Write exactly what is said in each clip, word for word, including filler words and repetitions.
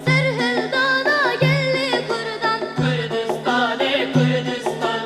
Serhildana gelê Kurdan. Kurdistanê Kurdistan.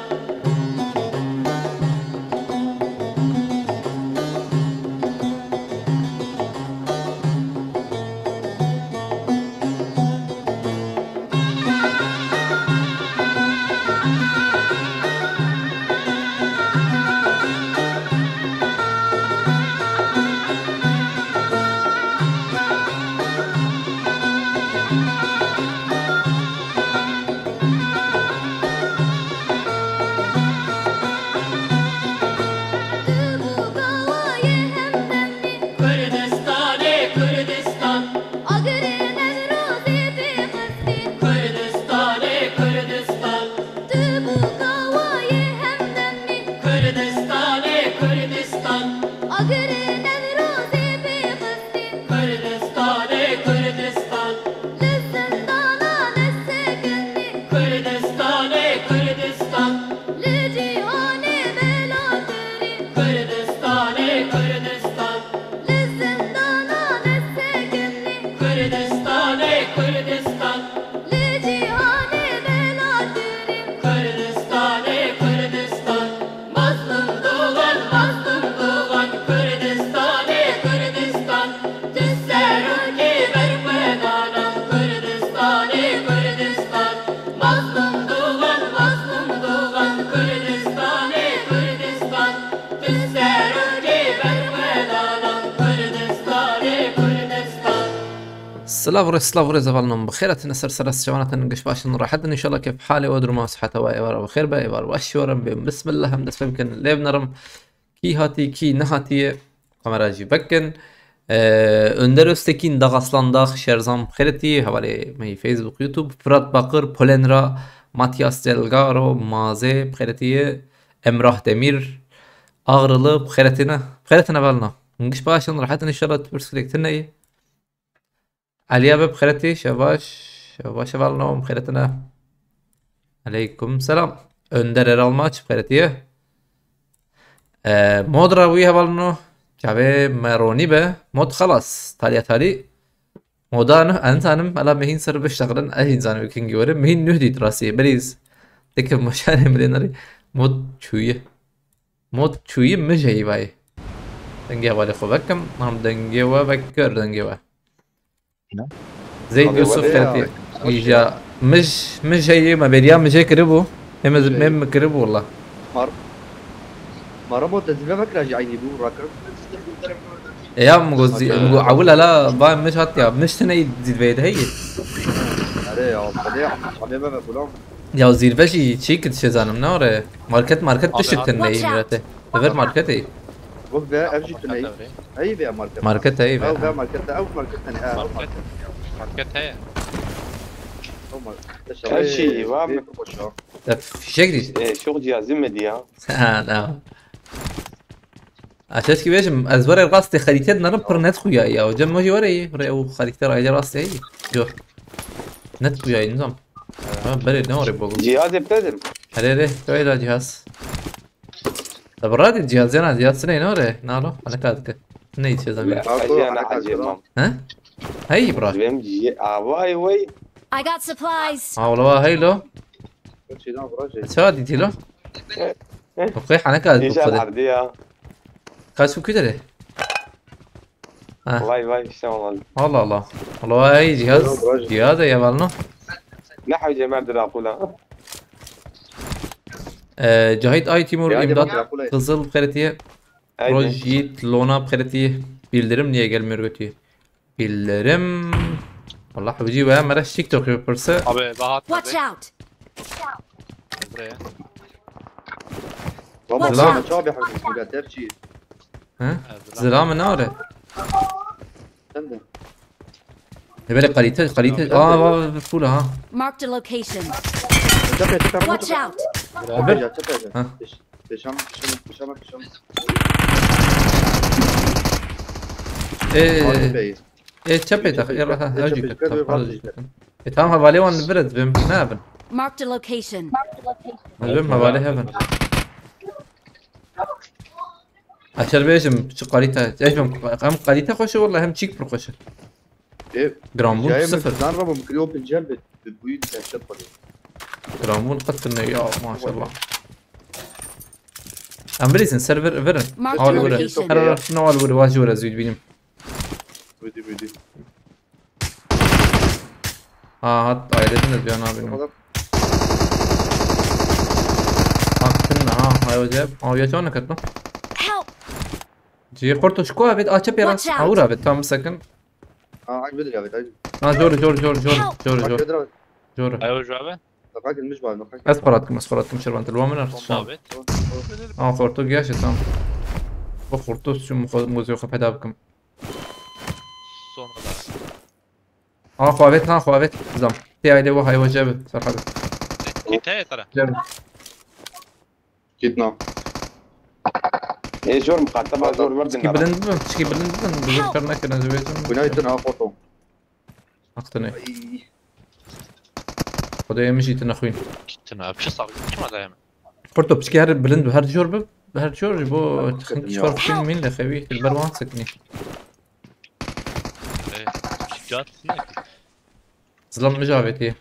Kurdistanê Kurdistan. Agirê Newrozê pê xistî. Kurdistanê Kurdistan. Tu bû gawayê hemdemî. Kurdistanê Kurdistan. Agirê Newrozê pê xistî. Kurdistanê Kurdistan. Li zindana nesekinî. Kurdistanê Kurdistan. Li cîhanê belavkirî. Kurdistanê Kurdistan. Li zindana nesekinî. Kurdistanê Kurdistan. Li cîhanê belavkirî. Kurdistanê Kurdistan. Mazlum Dogan, Mazlum Dogan. Kurdistanê Kurdistan. Tu serokê berxwedanan. Kurdistanê Kurdistan. Mazlum Dogan, Mazlum Dogan. Kurdistanê Kurdistan. Tu serokê berxwedanan. Kurdistanê Kurdistan. Silav re, silav re, zevalnon. Bi xêr hatin ser sera, çawan hatin, giş baş in, rahat in, inşallah kêf halê we, duruma siheta we êvar bi xêr be, êvar baş we re bê. Bismillah, em dest pê bikin, lê binerim. Kî hatî, kî nehatiye, kamera jî vekin. Ee, Önder Öztekin, Dagaslan Dağ, Şerzan bi xêr hatî, hevalê me yê Facebook, YouTube, Fırat Bakır, Polenra, Matias Delgaro, Maze bi xêr hatî, Emrah Demir, Ağrılı bi xêr hatine, bi xêr hatine hevalno. Hûn giş baş in, rahat in, inşallah tu pirsgirêk tune ye. Aliya be bi xêr hatî, şebaş, şebaş hevalno, bi xêr hatine. Aleykum selam. Önder Eralmaç bi xêr hatî ye. Ee, mod ra wî hevalno, çavê me ronî be, mod xelas, talya talî. Moda ne, en tanim, ela mehîn ser bişteqlin, e hîn zanim kingî were, mehîn nuh dît rastî, belîz. Deke maşanê milênarî, mod çûye. Mod çûyî mij heyî vayê. Dengê hevalê xwe vekim, nam dengê we vekir dengê we. Ne? Zeyd Abi, Yusuf wele ya. Xeltî. Îja mij, mij heyî me beriya mijê kiribû. Hem ez Şey. Mem mi kiribû wala. Mar-, Mara mod zîve vekira jî eynî bû, rakir. E ya, mi got zî-, mi got ewil ela va mij hat ya. Mij tine zîveyê de heyî. Are ya, bele ya, çamê me ve bulam. Ya zîrve jî çî ki dişê zanim ne ore. Market, market Abi, tiştik abi. Tine Watch iyi out. Mirete. Li vir marketê. Bak be, ev jî tune. Market ev. Heyî be market. Market heyî be. Ev be market, ev market ne, ev Market. Market heye. Ev market. Her şey var mı? Te fişek dît. E, çok cihazım mı diye? Ha, ne. Aşaşkî bêjim, ez were rastê xerîtê dinarim pir net xuya ya. Cem mo jî were yî. Rê û xerîtê rayê rastê yî. Cor. Net xuya yî nizam. Ha, berê ne were bol. Cihaz eptedim. Herê rê, to êla cihaz. Te bi radî cihaz yana cihaz siney ne were? Nalo, hane kadike. Ne içe zaten. Acı yana acı mam. He? Hey bro. Benim cihaz. Aa, vay vay. I got supplies. Ha, ola vay hey lo. Çawa dîtî lo? Eh, eh. Okey, hane kadike. Nîşan ardi ya. Kaç bu kudere? Ha. Vay vay, işte olmadı. Allah Allah. Allah vay cihaz. Cihaz ya var no. Ne hawce merdi rakula. Ee, Cahit Ay Timur Ya, imdat Cem, Rakula. Kızıl Feretiye. Haydi. Rojit Lona Feretiye. Bildirim niye gelmiyor götü? Bildirim. Allah hücü ve mera TikTok yapırsa. Abi, rahat Watch abi. Out! Buraya. Baba, Watch out! Çawa bir hafif bir tercih. Ha? Evet, Zila mı ne öyle? Sen de. Ne böyle kalite, kalite. Tamam, Aa, sen de. Var, var, full ha. Marked a location. Tepe, tepe, Watch tepe. Out! Abi. Tepe, tepe. Ha. Tepe. Pêşan, pêşan, pêşan, pêşan. Ee, Hadi bey. Ee, çepê tax, ee, raha, Çepê, ew jî çepê, kir, çepê, tax, ew jî kir. E, tamam, hevalê wan li vir ez bim, ne bin? Marked a location. Ez bim, hevalê hevin. Aşer bêjim, çi kalite, ez bim, hem kalite xweş e, walla hem çîk pir xweş e. Ê, Gramvûn cayê min sıfır. Zan rabim kiriyo pincel bi, bi bûyî dehşet xwedê. Gramvûn qet tune ya, maşallah. Em birîzin, ser vir, virin. Mark the location. Al vire. Her ara şuna al vire, vajî vire, zû dibînim. Wîdî, wîdî. Ha, hat, aile din diyor abi. Adam. Hakkın ha, hay hocam. Abi ya çana katma. Help! Cihê xorto ji ku avêt, a çepê rast. Watch out! A û ra avêt, tam bisekin. Ha, ay, bidir avêt, ay. Ha, jor, jor, jor, jor, jor, jor. Bak, bidir avêt. Jor. Ayo, ji ava? Naqakin mij bar, naqakin. Ez parat kim, ez parat kim, şervan, te li wan min ert. Bomba avêt. A, xorto giyaşê, tamam. Bu xorto şu muzo xwe peda bikim. Sonra da. Ha, xwe avêt, ha, xwe avêt. Zam. Tê aile wa haywa jebe, serhabe. Kit heye tara. Jebe. Kit na. Ê, jor muqateba, jor verdin. Çiki bilind bibin, çiki bilind bibin. Bizor kar nekin, ez vêjim. Günaytın ha, foto. Haktını. Ay. Xwedê em jî tine xwîn. Tine, ev çi sax, çima dayem? Xorto, piçkî her bilind bi, her jor bi, her jor ji bo çixin çar xwîn mîn li xewî, li ber wan sekinî. Ê, cat ne? Zilam min ji avêtiye.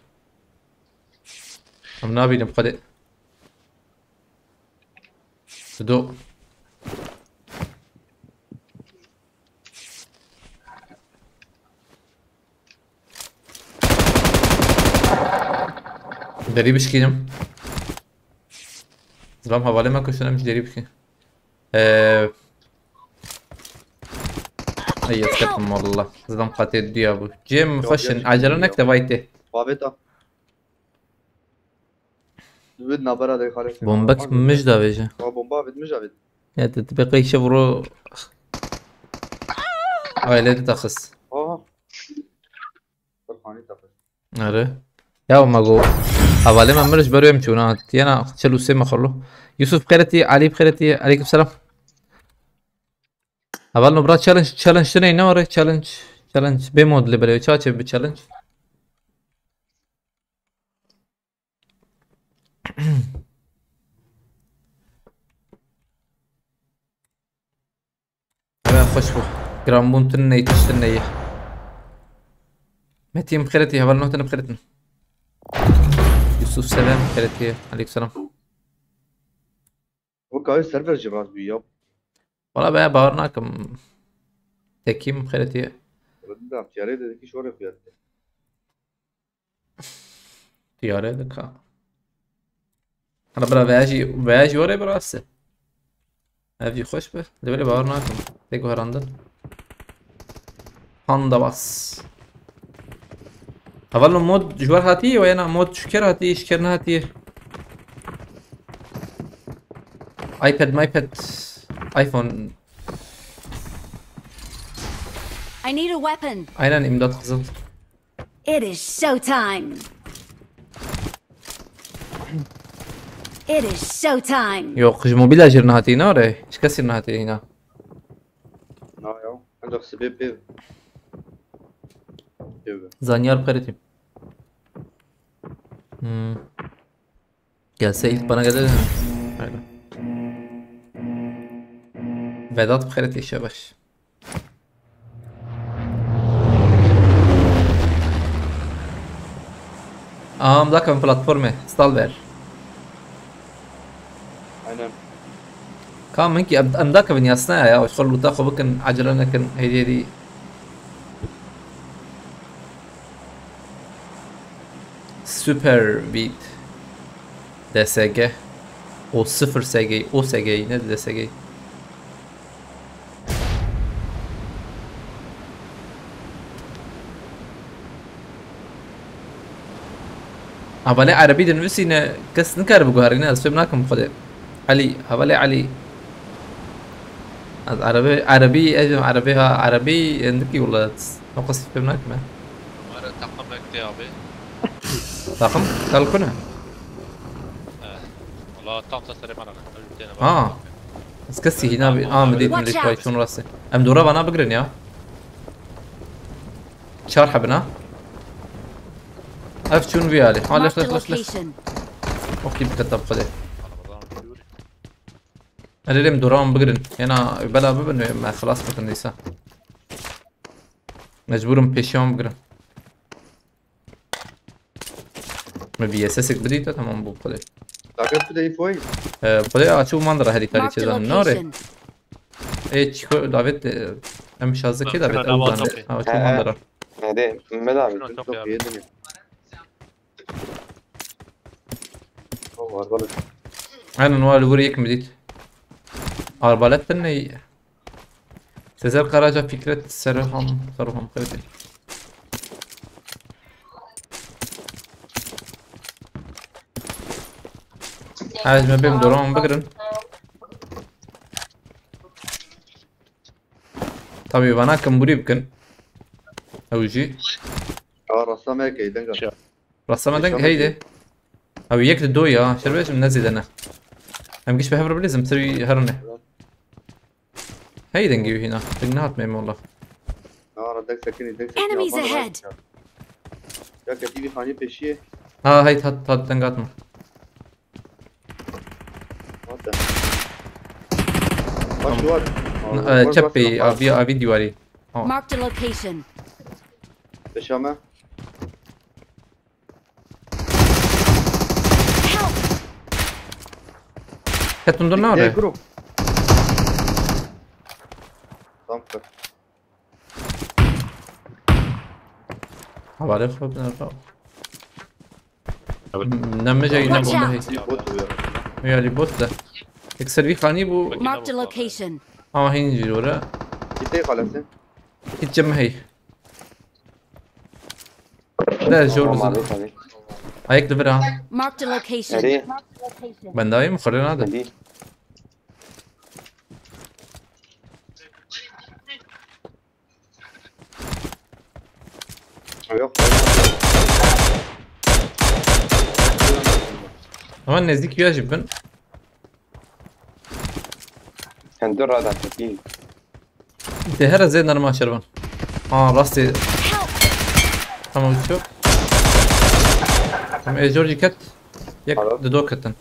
Em nabînim xwedê. Sido. Derî bişkînim. Zilam hevalê me kuştin, em jî derî bişkîn. Eee. Ey, ez ketim wallah. Zilam qatê duya bû. Cem, yok, xweşin, yok, acele yok. Nek de vaytê. Babeta. Dibit nabera de xalê. Bombek mij davêje. Ha, bomba avêt, mij avêt. Ya, te, te beqey şev ro aile de taxis. Aha. Furqanî taxis. Are. Ya, ma go. Havale me mirij beru em çûna. Tiyana çel û sê me xolo. Yusuf Xeretî, Ali Xeretî, aleyküm selam. Heval no bira challenge, challenge tine ne ware? Challenge, challenge. Bê mod li bere. Ça çe bi challenge? Heval xweş bû. Giranbûn tune ye, tişt tune ye. Metî em xêretî, heval no tune bi xêretin. Yusuf Selam xêretî. Aleyküm selam. Wek ew server jî rast bû ya. Wala be, bawer nakim. Tekî min xêretiye. Rinda, tiyarê de dikî şorê xuya dike. Tiyarê dika. Hala bira veya jî, veya jî orê bi rast e. Ev jî xweş be. Lê belê bawer nakim. Tê guherandin. Panda bas. Heval no mod ji we hatî, we yena mod şiker hatî, şiker nehatî. iPad, iPad, iPhone. I need a weapon. Aynen, imdat kızıl. It is show time. It is show time. Yok, ji mobila jir nehatî ne orê? Ji kesî nehatî hîna. Na ya. Ancak sebep ev. Ev. Zanyar xeritî. Hmm. Gelse ilk bana gelir. Aynen. Vedat xeritî, şebaş. Am, dakika platformê. Stalber. Aynen. Ka min ki em, em dakevin yasnaya ya, xwe lûta xwe bikin, acele nekin, hêdî hêdî. Super Beat. D S G. O sıfır S G, o S G, ne D S G? Hevalê erebî dinivîsîne, kes nikare biguherîne, ez fêm nakim xwedê. Elî, hevalê Elî. Ez erebî, erebî, ez jî erebî ha, erebî, hindikî wela, ez o qas fêm nakim e. Numara takım ekte abi. Takım? Kalkune? Eh, wala tam da serê bana. Ha. Ez kesî hîna bi, a, min dît, min dît, vay, çûn rastê. Em dora vana bigirin ya. Çar hebin ha. Ev çûn vî alî. Ha, leş, leş, leş, leş. Wextî bikete bi xwedê. Erê, em dora wan bigirin. Yena bela bibin, me xilas bikin dîsa. Mecbûrim pêşiya wan bigirim. Me B S S'ek bidî te, tamam bû xwedê. Taket bide îfoyî. Ee, xwedê açû man dira herî tarî çêzan. Nare. Ê çiko davet, e, em şazde kê davet? Ew zande. Ha, açû man dira. Hede, me davet. Çok iyi dinle. Oh, arbalet. Aynen, o li wir yek mi dît? Arbalet de ne? Sezer Karaca, Fikret Serhan, Serhan, evet. Ha, ez me bêm doran bigirin. Tabii bana kim burî bikin. Ew jî. Ya, rasta me key, denga. Rasta me deng, heydi. Ew yek li do ya, şer bêjim ne zêde ne. Em giş bi hev re bilîzim, tirî herine. Hey dengî wî hîna. Deng nehat me, wallah. Nara deng sekinî, deng sekinî. Enemies ahead. Ya ketî vî xanî pêşiyê. Ha, hey, hat, hat, deng hatme. What the? Baş duvar. N-, e, çep pê, avî, avî dîwarî. Ha. Marked a location. Pêşa me. Help! Ketin dur ne Ê, ore? Guru. Tam kır. Havale xwe biner. Evet. Ne me jey ne bombe hey. Bot vuruyor. Ya li bot de. Ek servi xanî bu. Marked a location. Ama hin jî ora. Gitti kalesi. Hiç cem hey. De jor. Tamam, abi, tabii. Ayek de bir ha. Marked a location. Nereye? Ben daha iyi mi? Kırın hadi. Hadi. Yok. Ama nezik ya jibin. Hem dur adam, değil. Te here zê nerma şervan. Ha, rastê. Tamam, uçuyor. Tamam, ejor ciket. Yek. Alo. Dido ketin.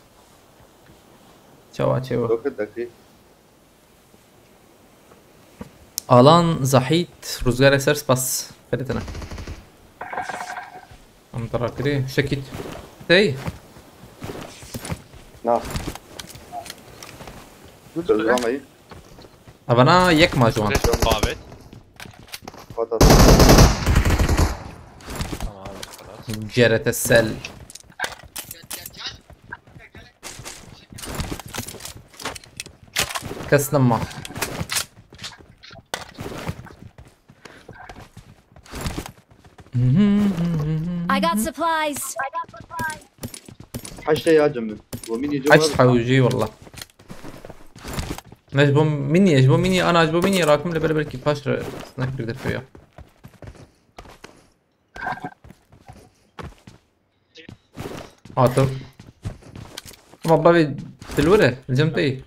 Çawa, çewa. Roket dakî. Alan, Zahît, Ruzgarê ser spas. Xêrê tene. Em tera kirê. Şekît. Tey? Na. Dur, dur, dur. Evana yek ma ji wan. Babet. Pat at. Tamam, xelas. Cerete sel. Kes nema. I got supplies. Heşte ya cemil. Domini cemil. Aç hawji wallah. Ne ji bo minî, ji bo minî, ana ji bo minî rakim li ber belkî paş re snack bir derfe ya. Hatim. Ama bavê dilwire, li cem te yî.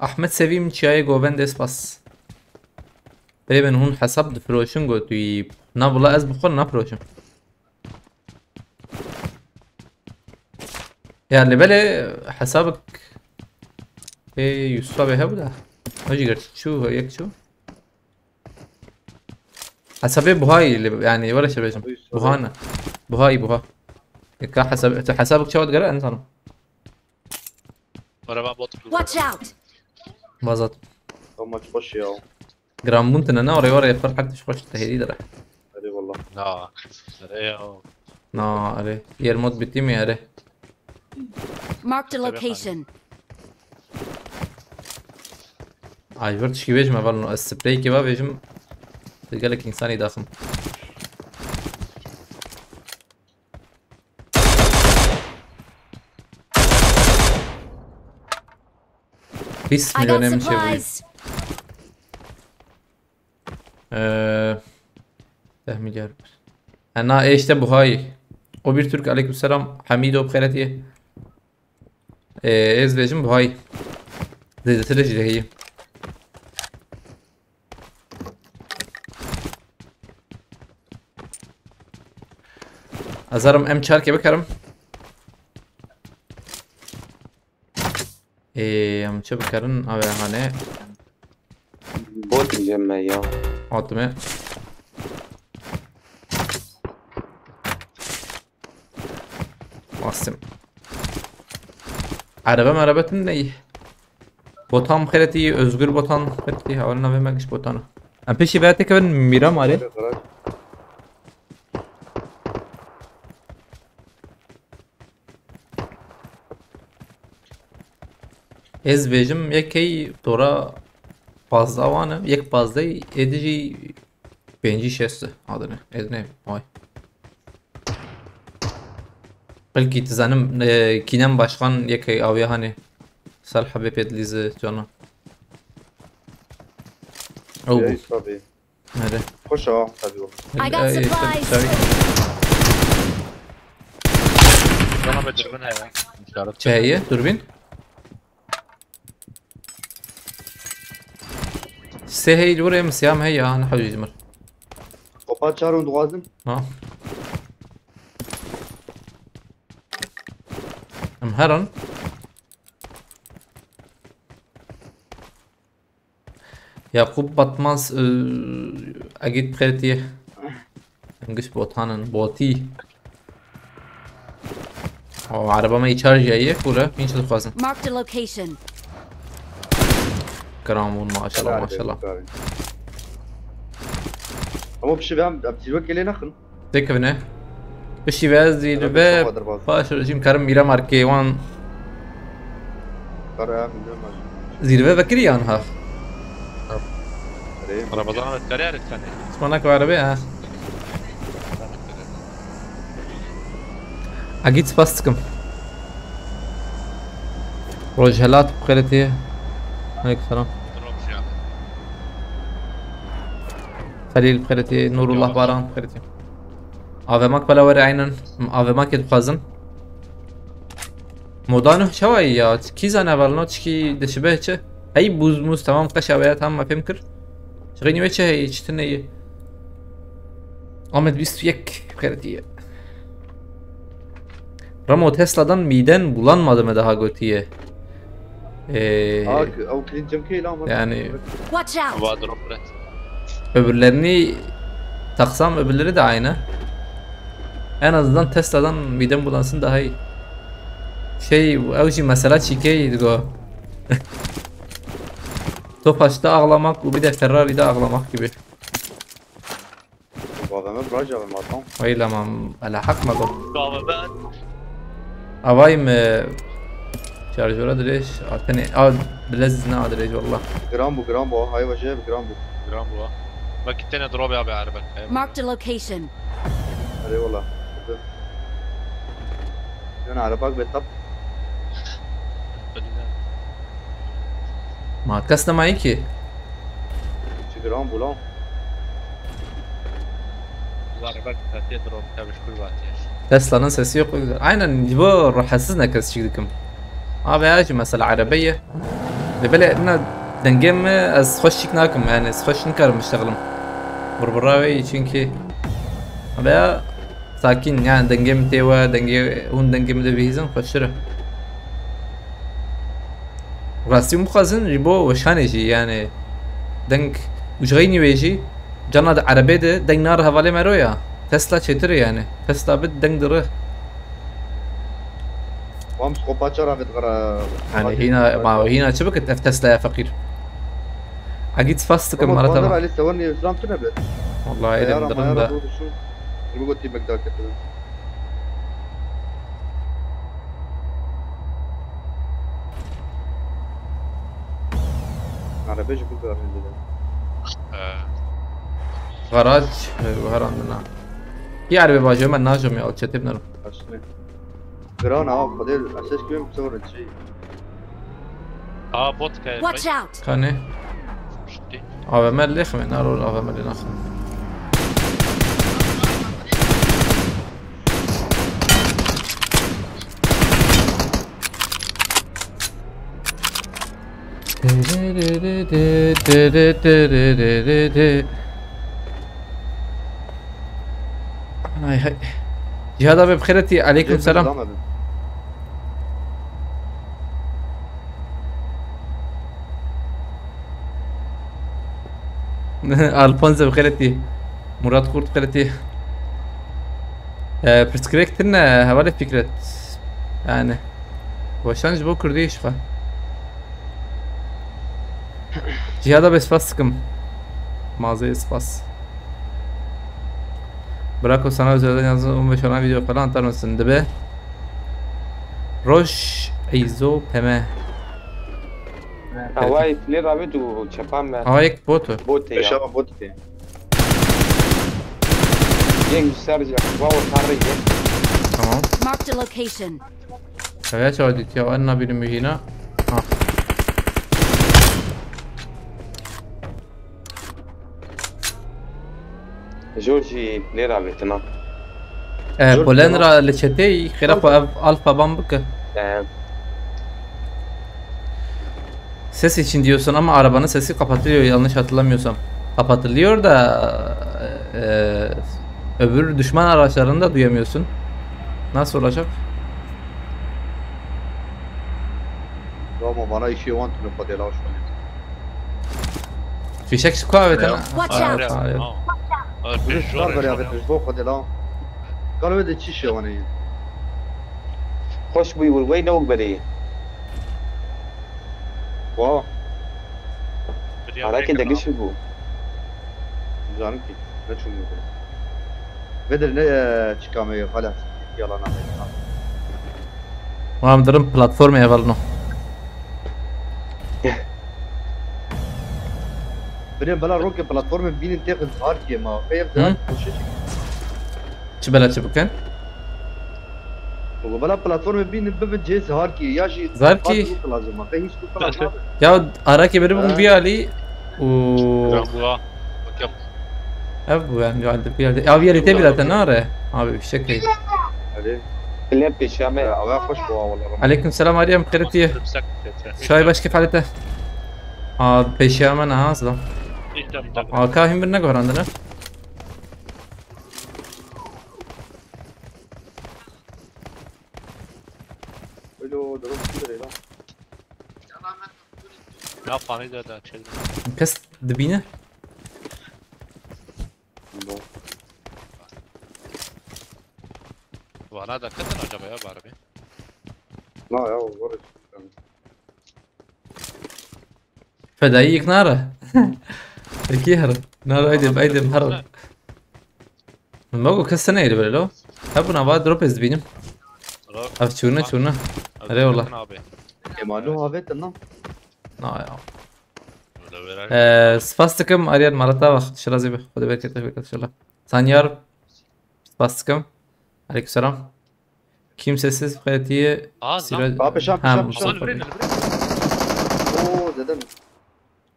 Ahmet Sevîm Çiyayê Govendê spas. Birê min hûn hesab difiroşin gotûyî. Na wila ez bi xwe nafiroşim. Ya li belê hesabek ê Yusuf'a bê hebû da. O jî gerçi çû, yek çû. Hesabê buhayî li, yani were şebêjim. Buha ne? Buhayî buha. Yeka hesab, tu hesabek çawa digere, ez nizanim. Were va bot. Watch out! Vazat. Tamam, hoş ya. Giranbûn tine ne, orê orê Ferhat tişt xweş te hêdî dire. Erê wallah. Na. Erê ya. Na, erê. Yer mod bitti mi erê? Marked a location. Ay, vir tişkî vêjim hevalno, ez spreyekê va vêjim. Gelek insanî daxim. Bîst I got milyon em şey bûyî. Supplies. Ee, deh milyar. Ha, na, e, işte buhayî. O bir Türk, aleykümselam. Hamido, bi xêretiye. Ee, ez vêjim buhayî. Zêdetir jî heye. Ez herim em çarkê bikerim. Ê, em Çi bikerin? Ave hane. Bot cem me ya. Hatime. Wasim. Araba meraba tim ney. Botan xeretî, Özgür Botan xeretî. Hawal navê me giş Botan. Em pêşî ve têkevin Mîramarê. Ez bêjim yekey tora pazdeh wan e, yek pazdeh ê dijî pêncî şeş e adine. Ez ne, vay. Belkî dizanim, e, Kînem Başkan yekey awiya hani. Sal hebê pêdlîzi cana. Ew bû. Reis tabii. Hadi. Hoş ha tabii o. I got Ay, supplies. tabii. Bana bir dürbün he ya. İşaret. Çi heye? Durbîn? Sê hey li wir ê, min siyam hey ya, ne hewcî ji mir. Kopa çarun duazim. Ha. Em herin. Yakup Batmaz, e, Egît Pretiye. Em giş botanin, botî. O araba me îçar jiyaye, kure, min çi dixwazin? Marked a location. Kiram bûn, maşallah, maşallah. Ama bir şey ben, ben zirve gele nakın. Têkevine. Piştî ve zîrve paş rejîm karim mîra markê wan. Kara ya, bilmiyorum ben. Zîrve vekirî yan ha. Arayayım. Ramazan Ahmet Kariyer seni. Smanak ve arabê ha. Agit spas dikim. Rojhelat bixêretê. Aleykum selam. Xelîl bixêretê, Nurullah Baran bixêretê. Avemak bela were aynen. Avemak dixwazin. Moda nuh çawa ye ya? Kî zane evelno çikî dişibe çi? Hey buz muz tamam qeş aveya tamam me fêm kir. Çixînî wê çi heye çi tune ye? Ahmet bîst û yek bixêretî ye. Ramo Tesla'dan miden bulanmadı mı daha gotiye? Ee, Aa, ew kilîn cem keyla ama. Yani Watch out! Var drop red. Öbürlerini taksam öbürleri de aynı. En azından Tesla'dan midem bulansın daha iyi. Şey, ew jî mesela çîkeyî digo. Tofaş'ta ağlamak, bu bir de Ferrari'de ağlamak gibi. Babama braj abi matam. Vay lamam, ala hak ma go. Kahve ben. Avay mı? Şarjöre dirêj, atene, a, bilez ne a dirêj valla. Gram bu, gram bu. Hay vaje gram bu. Gram bu. Bak iki tane drop abi araba. Marked a location. Hadi valla. Yan araba betap. Ma kes nemayî ki. Çi gram bu lan. Var bak tatiye drop tabii şükür var ya. Tesla'nın sesi yok. Aynen bu rahatsız ne kes çektim. Abi ya şu mesela arabayı. De böyle ne dengem mi ez hoş çek nakim yani ez hoş nikarim işteğilim. Burbura ve çünkü. Abi ya sakin yani dengem tewa denge un dengem de bihizin hoştır. Rastî hûn bixwazin ji bo weşanê jî, yani deng û ji xeynî wê jî cana di erebê de deng nare hevalê mero ya. Tesla çêtir e yani. Tesla bi deng diri. Wan psikopat çar avêt qara. Yani hîna, ma hîna çi bikit ev Tesla ya feqîr. Egît spas dikim Ama mara Bahadır tamam. Ali Sevan Yıldızlam tüne be. Vallahi Mayara elim mayara dirim de. Doğru düşün. Bunu götürmek daha kötü. Araba jî bu kadar önce de. Ee, Garaj, e, herandina. Bir araba bacı ben najım ya, çetip nerim. Aslında. Gran ha, Kadir, esas kimin bir sorun şey. Aa bot kaya. Watch out! Kane. Bitti. A V M lêxime, narol A V M lê naxim. Ay hay. Cihad abi bixêretî, aleyküm selam. Devam edin. Alfonso bi xêretî. Murat Kurt xêretî. E, pirsgirêk tune hevalê Fikret. Yani. Weşan ji bo Kurdî şifa. Cihada be spas dikim. Mazê spas. Bırak o sana özelden yazdım on beş ona video falan atar mısın? Dibe. Roş Eyzo Peme. Awayê lê ravêt û çepan me. Awayek botu. Botê ya. Peşa botê. Yek ji ser ca. Wa orta rê yek. Tamam. Marked a location. Kaya çawa dîtiya, en nabînim wî hîna. Ha. Jor jî lê ravêtina. E, Jor Polen kema. Ra li çeteyî, xêra xwe ev alfa ban bike. E. Ses için diyorsun ama arabanın sesi kapatılıyor, yanlış hatırlamıyorsam. Kapatılıyor da, e, öbür düşman araçlarını da duyamıyorsun. Nasıl olacak? Ramo bana işi wan tune Xwedê la şûnê. Fişek ji ku avêtin? Ya. Watch out! Aa, aa, aa. Aa, Peugeot, Peugeot ya. Ji bo Xwedê la. Galo wê de çi şewanê ye? Xweş bûyî wir wey newk berê. Wa. Harakê de giş bû. Zanim ki. Ne çûm wê de. Vedir ne, e, çikamê xalas. Yalan abi. Tamam, durum platformê hevalno. Birê bela rokê platformê bînin têxin zihar kiye ma. Xeyr zihar Hı? Koşe çek. Çi bela çi bikin? Bu bela platformê bînin bibin cê zihar kiye. Ya jî Zihar ki? Lazim ma. Ve hiç kutu lazim. Ya arakê beri bûm Ha. Bir alî. Û Can bu ha. Bak yap. Ev bu yani geldi bir yerde. Ya bir yerde bir zaten nare. Abi bir şey. Hadi. Lep peşame. Ya, ava hoş bu havalar. Aleyküm selam Meryem, Kırıtiye. Şay başka falete. Aa, peşame ne hazla. İşte bir dakika. Aa, kahim bir ne görandın ha? Öyle o durum bir lan. Ya, panî de de çekdim. Kes dibîne. Vana da kadın acaba ya, Barbie? Na ya, o var. Fedayî yek nare. Tirkî her. Nare, haydi, haydi, her. Min bego kes tune yê li vir lo. Hebûna va drop ez dibînim. Ev çûne, çûne. Erê wala. Ema nu havêtin lan. Na ya. Ee, spas dikim Aryan, mara te wext şirazî be. Xwedê bereket te bereket inşallah. Sanyar, spas dikim. Aleykümselam. Kimsesiz Fethiye. Aa, Sira- Aa, peşan, Ha, peşan, Mustafa. Bey. Oo, deden.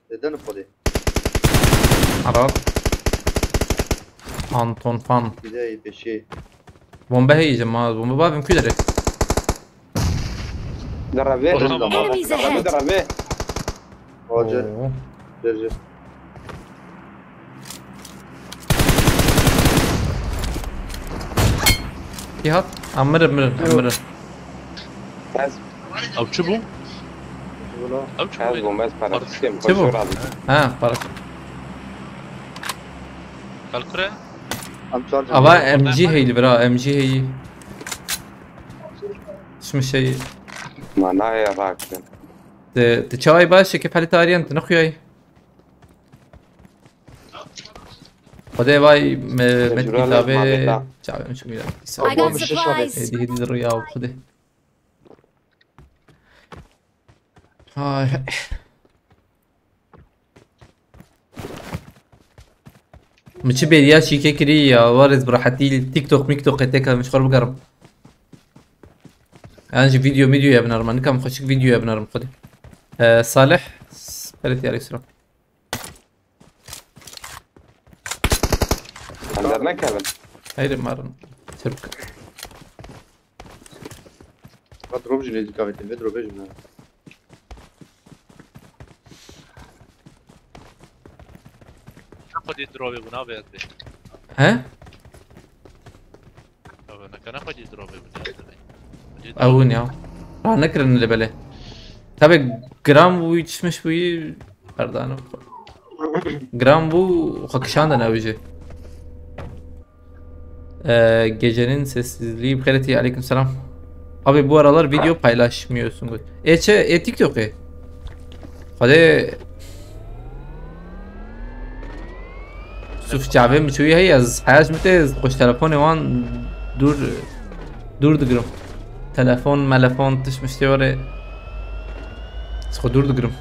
Deden Xwedê. Arap. Anton Fan. Bir de peşê. Bombe heyece ma, bombe babim külere. Dereve. Enemies ahead! Dereve, dereve. Hoca. Oo. Derece. Cihat. Aa, mirim, mirim, mirim. Ez. Ew çi bû? Ew çi bû? Ez bûm, ez paraşütçiyim. Çi bû? Ha, paraşüt. Kalkure? Ava M G heyli bira, M G heyî. Şimdi şey. Ma nayê rakin. Di, di çawayê baş şekê pelê tariyen, tu nexuyayî. Xwedê vay me, me dikî tabê. Çavê min çimî da. I got supplies. Hêdî hêdî di rûya xwedê. Hay. Min çi bêriya şîkê kirî ya, warêz bi rehetî TikTok, miktok qetê ka min ji xwe bigerim. Yan jî video, videoya binêrim, nika min xweşik videoya binêrim xwedê. Ee, Salih, Ferit ya Aleyküm selam. Em dernekevin. Heyri marin. Türk. Vat rom jî nêzîka vê tê, vê dro bêjim ya. Xwedî dro bê bûna vê ez bê. He? Tabii, ne kana xwedî dro bê bûna ez bê. Ew hûn ya. Ranekirin li belê. Tabii gram bûyî, çişmiş bûyî, berdanim. Giran bû, xwe kişandin ew jî. Ee, gecenin sessizliği, Xêretî, aleyküm selam. Abi, bu aralar video paylaşmıyorsun. E çi, e TikTok'ê. Xwedê Yusuf çavê min çûyî heye, ez heya ji min tê, ez xweş telefonê wan dûr, dûr digirim. Telefon, melefon, tişt miştê were. Ez xwe dûr digirim.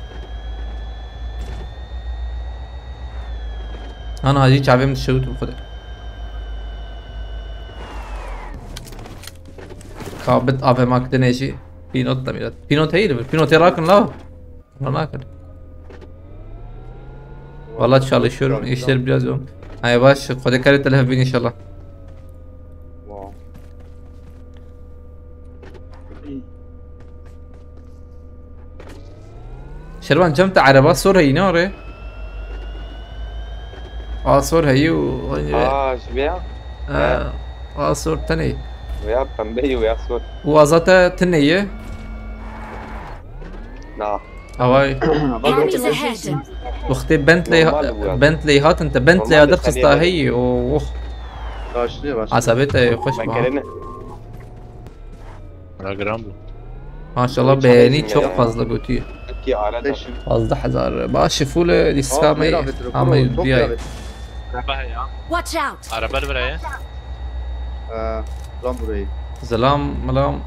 Ana jî çavê min dişewit bi xwe de. Ka bit A V M A kidinê jî. Pînot da mîrat. Pînot heyî li vir. Pînotê rakin la. Buna nakir. Valla çalışıyorum. İşler biraz yoğun. Ay baş. Xwedê karê te li hev bîn inşallah. Wow. Şervan, cem te ereba sor heyî ne orê? A sor heyî û Aa, ji vê ya? Ha, a sor tenê. Vê ya pembe yî, vê ya sor. Û azate tenê ye. Na. Away. Enemies ahead! Wextê Bentley, Normal bu ya. Bentley hatin te, Bentley Normal de dixista tenê heyî. Oh. Raştî, raştî. Asabê te xweş. Ben ba. Kerene. Program bu. Maşallah, beğeni çok fazla götü. Peki, arada. Beşim. Fazla hazar. Başı full diska mı? Ama çok diye. Araba ya. Watch out! Araba buraya. Ee, lan burayı. Selam, selam.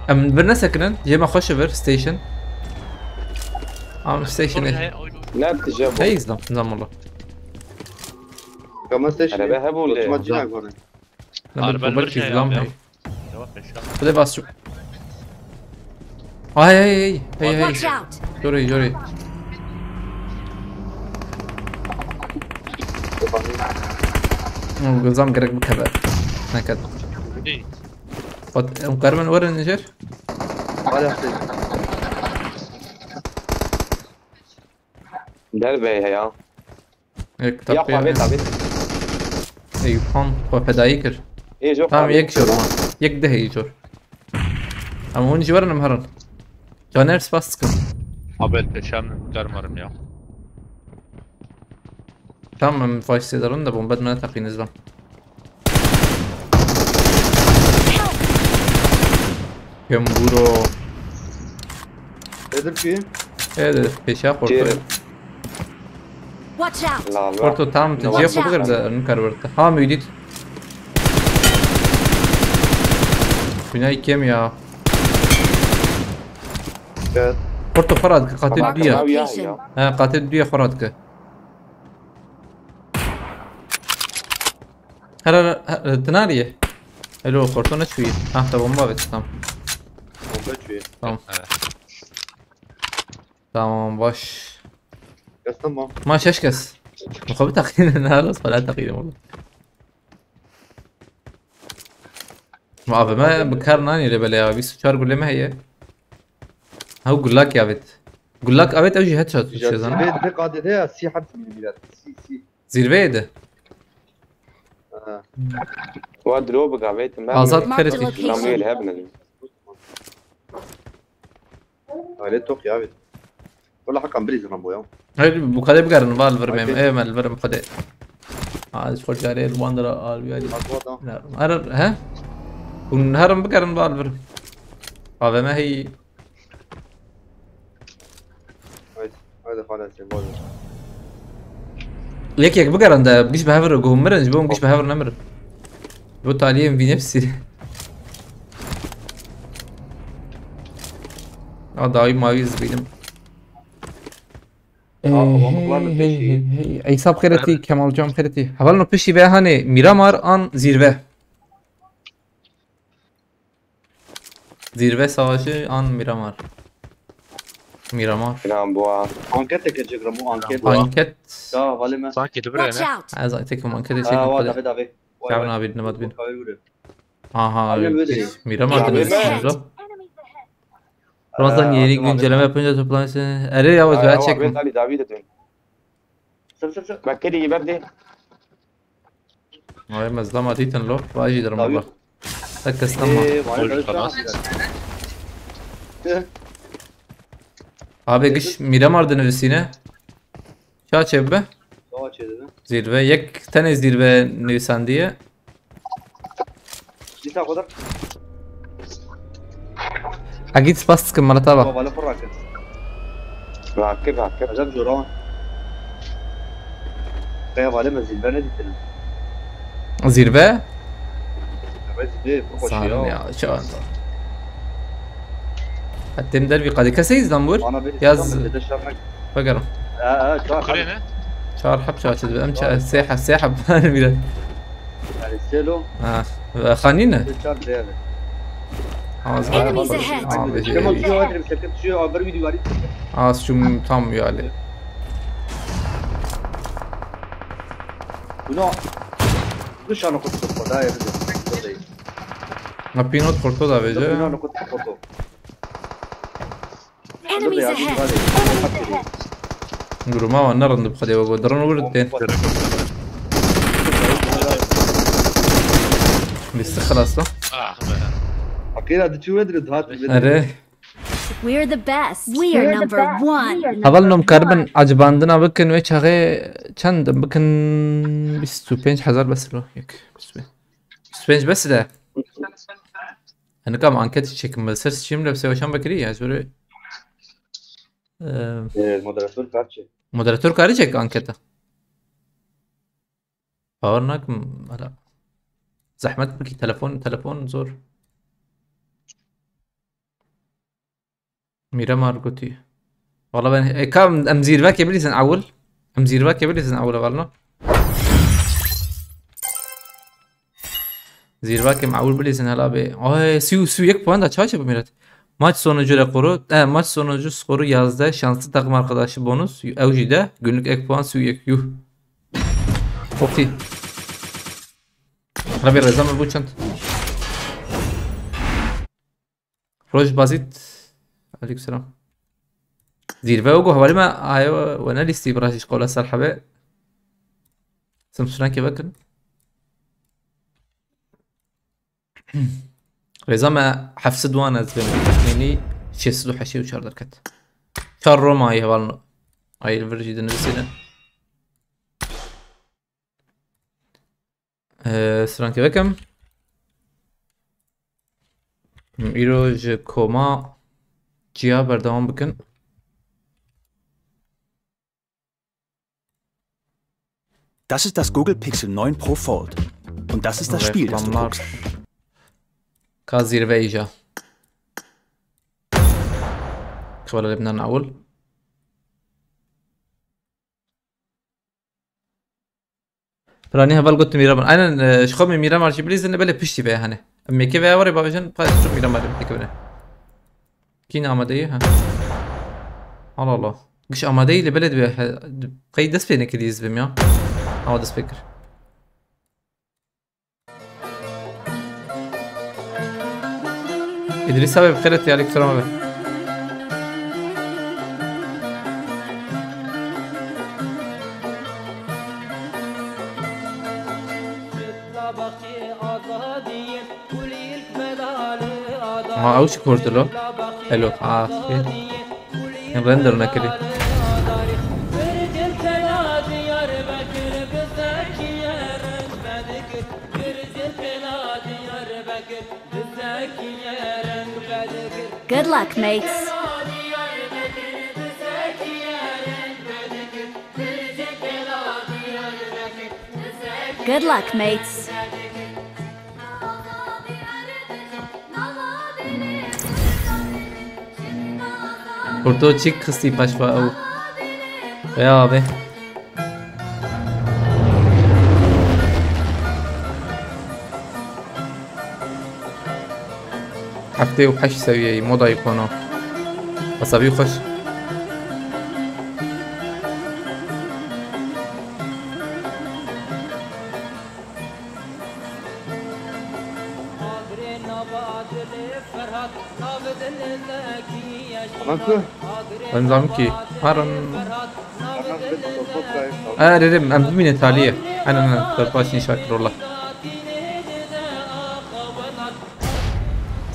Em bir ne sekinin? Yeme hoş ver station. Am station. Ne yapacağım? Hey, izlam, izlam oldu. Kama station. Araba ha bu le. Oturma cina göre. Araba bir şey izlam ya. Hey. Yavaş yaşa. Bu da basıyor. Ay, ay, ay, ay, ay. Watch out! Sorry, sorry. Zam gerek bu kadar. Ne kadar? Hey. Bak, em karmen var ne jer? Derbe ya. Yek ya tabii. Xwe avêt, avêt. Eyüphan xwe fedayî kir. Ê, jor. Tamam, avêt. Yek jor. Yek de heyî jor. Ama hûn jî werin em herin. Caner, spas dikim. Abel, peşan dermarim ya. Tamam, em faştê derin de bombe me teqîniz ben. Kemburo. Nedir ki? Evet, peşa korktu. Çêr. Watch out! La, la. Porto tam te cihê xwe bigir de nikar werte. Ha, müdit. Binayı kem ya. Evet. Porto xwe radike, qatê duya. Mark the location. Ha, qatê duya xwe radike. Her, her, her, tinariye. Elo, Porto ne çuyi? Ha, te bomba vet, tamam. Bomba çuyi. Tamam. Evet. Tamam, baş. Kes tamam. Ma şeş kes. Muhabbet takıyın, ne halas falan takıyın oğlum. Ma A V M bi kar nanî lê belê ya, bîst û çar gulê me heye. Ha, gulak ya vet. Gulak evet, ew jî headshot. Zirveyê de qadê de ya, sî heb zimîn bîrat. Sî, sî. Zirveyê de. Ha. Wa dro bi gavê tim. Azad Ferit. Marked a location. Namê li hebne. Aile tok ya abi. Wala hakan biriz Rambo ya. Hayır, bu kadar bir karın var, vermeyeyim. Hadi. Eyvallah, verim bu kadar. Aa, spor cari, Rwanda, al bir hadi. Bak bu adam. Her, he? Bunun her bir karın var, verim. A V M hey. Haydi, haydi, hala sen, bol. Yek yek bigerin de, giş bi hev re guh mirin, ji bo giş bi hev re nemirin. Bu taliyê min vînê pisî. A, dawî mawî ez bînim. Aa, Ee, hey, hey, hey, hey. Eysa bi xêretî, Kemal can xêretî. Hevalno piştî ve hanê Miramar an zîrve. Zirve savaşı an Miramar. Miramar. Miramar. Anketeke cik Ramo, anket. Anket. Ya, vale me. Sanki de Watch buraya ne? Out! Ez tekim ankete Ha, çekim wa kule. David, David. Vay, Kevin vay. Abi, ne David? Kavir vuruyor. Aha, Aynen abi, böyle. Miramar Abi, demiş ben- Ramazan. Ramazan Ee, yeni Akın abi. Güncelleme yapınca toplanırsın. Ere ya, Ay, ya, çekim. Ben Ali David de dön. Sır, sır, sır. Bak, kedi yiber de. Ay, mezlama dîtin lo, vajî dirim Tabii. Allah. Tek kes tamam. Ee, vay, Buyur, vay, tamam. Tamam. Ee, Abi giş Miramar dinivîsîne. Ça çêbibe? Çawa çêdibe? Zîrve. Yek tenê zîrve nivîsandiye. Dîsa xwe de. Egîd spas dikim, mala te ba. Hevalê xwe rakin. Rakir, rakir. Ecem cora. Qey hevalê me zîrve nedîtine. Zîrve? Zîrve, zîrve, pir xweş Zalim ya. Ya, çawa. Hatim dervî qadî kesê Îstanbul? Ana bir Yaz. İstanbul, bir de şarnak. Vegerim. Ha, ha, çar. Kurê ne? Çar heb çawa çêdibe. Em ça-, sê heb, sê heb. Mîre. Yani selo. Ha, ve xanî ne? Sê çar değerli. Az Enemies ahead. Abi, Kemal, şey. Şu an bir video var. Az şum tam yani. Buna dışarı kutu da ya. Ha, Pinot kurtu da vece. Buna kutu kutu. Enemies ahead. Duruma wan ne rind bi Xwedê we got. Dirin wir tên. Bîst xelas da. Ah be. Aqîra diçû we dire dihat. Erê. We're the best. We are number one. Heval nom karibin acibandina bikin wê çaxê çend bikin bîst û pênc hezar bes lo. Yek. Bîst û pênc. Bîst û pênc bes de. Hinika em anket çêkim, li ser Steam de bi Sêweşan vekirî ya, ez were, e, Ee, moderator kar çek. Moderator karî çek anketa. Bawer nakim, hala. Zehmet bikî, telefon, telefon zor. Mîremar gotî. Wala ben, e, ka em, em zîrvekê bilîzin ewil. Em zîrvekê bilîzin ewil, hevalno. Zîrvekê em ewil bilîzin hela bê. Ay, sî û, sî û yek puan da çaçe bu millet. Maç sonucu rekoru, e, maç sonucu skoru yazdeh, şanslı takım arkadaşı bonus, ew jî de günlük ek puan sî û yek. Yuh. Çok iyi. Rebê rêza min bû çend. Roj Bazît. Aleykum selam. Zîrve û guhwarî me aye we ne lîstî bi rajî ji qewla ser hebe. Sim sunankê vekin. Rêza me heft sed wan ez bêm. Nênî şeş sed û heştê û çar derket. Çar Roma ayê hevalno. Ayê li vir jî dinivîsîne. Ee, strankê vekim. Îro ji koma ciya berdewam bikin. Das ist das Google Pixel neun Pro Fold. Und das ist das Spiel, das du guckst. Ka zîrve îja. Xewala lê binan ewil. Piranî heval got Mîramar. Aynen, e, ji xwe min Mîramar jî bilîzin, belê piştî ve hene. Em yekê ve warê bavêjin, pa tu Mîramar em yekê bine. Kî ne amadeyî, ha. Allah Allah. Giş amadeyî li belê dibe, he, qey dest pê nekirî ez bim ya. Awa dest pê kir. Îdrîs abi bi xêr hatî, aleykum selam abi. Ha, ew çi kurtilo? Elo, ha, okey. Render nekirî. Good luck, mates. Good luck, mates. Kurto çik xistî paşva ew. Veya abi. Heftê û heşt seviyeyî, moda îkono. Hesabî xweş. Ama ku? Ben zam ki. Haran. Erê, em bimîne taliyê. Aynen, aynen. Te baş nîşa kir, wala.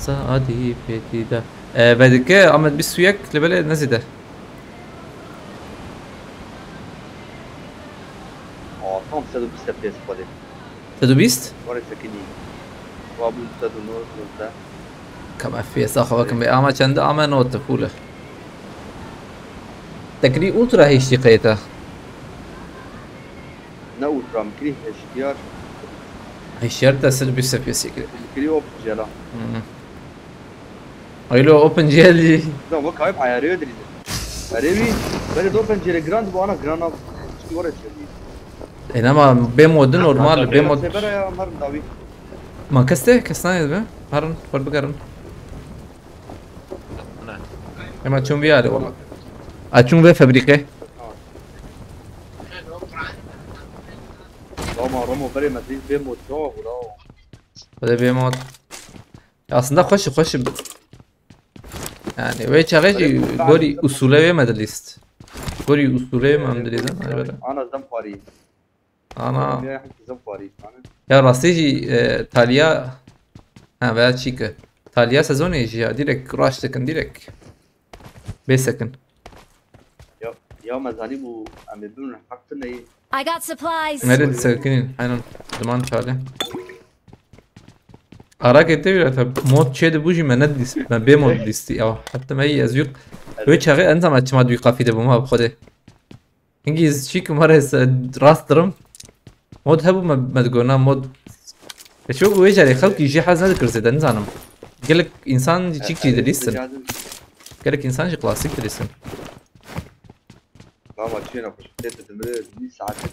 Saadî pêtî de. E, vedike, Amed bîst û yek, li belê nezîde. Aa, tam sed û bîst F P S xwedê. Sed û bîst? Were sekinî. Wa bû sed û nod, nozdeh. Kam F P S xwe kim be ama çend ama not pûle. Teknî ultra H D qeyta. Ne ultra, min kirî H D R. H D R te sed û bîst F P S kir. Min kirî OpenGL a. Hı. Aylo OpenGL jî. Da wek kayıp ayarı öderiz. Erê wî, berê do pencere giran dibo, ana giran nav. Çi were çevî. E, nema bê mod normal, bê mod. Sebera ya, mar dawî. Ma kes te, kes nayê be. Harun, xwe bigerin. Ne. Ema çûn vî alê wala. A çûn vê fabrîke. Ama Ramo berê me dî bê mod çawa bû la. Xwedê bê mod. Aslında xweş, xweş. Yani wê çaxê jî gorî usûlê wê me dilîst. Gorî usûlê me em dilîzin, hani böyle. Ana zem parî. Ana. Ya hep zem parî, hani. Ya rastî jî, e, Taliya, ha, veya çî ki. Taliya sezonê jî ya, direkt rush dikin, direkt. Bê sekin. Ya, ya me zanî bû, em ê bimrin heq tu neyê. I got supplies. Nerede sekinîn? Aynen. Duman çale. Ara kete bile tabi mod çê de bû jî me ne dîst, me bê mod dîstî ya. Hatta me ez yuk. Wê çaxê enzama çima dû kafî de bûm ha bi xwedê. Hingî ez çî kim hare se rast dirim. Mod hebû me, me digona mod. E çok wê carê xelkî jî hez nedikir zêde nizanim. Gelek insan jî çîk jî dilîstin. Gelek insan jî klasîk dilîstin. Baba çêna xweş. Tê tu dimire nî saetê.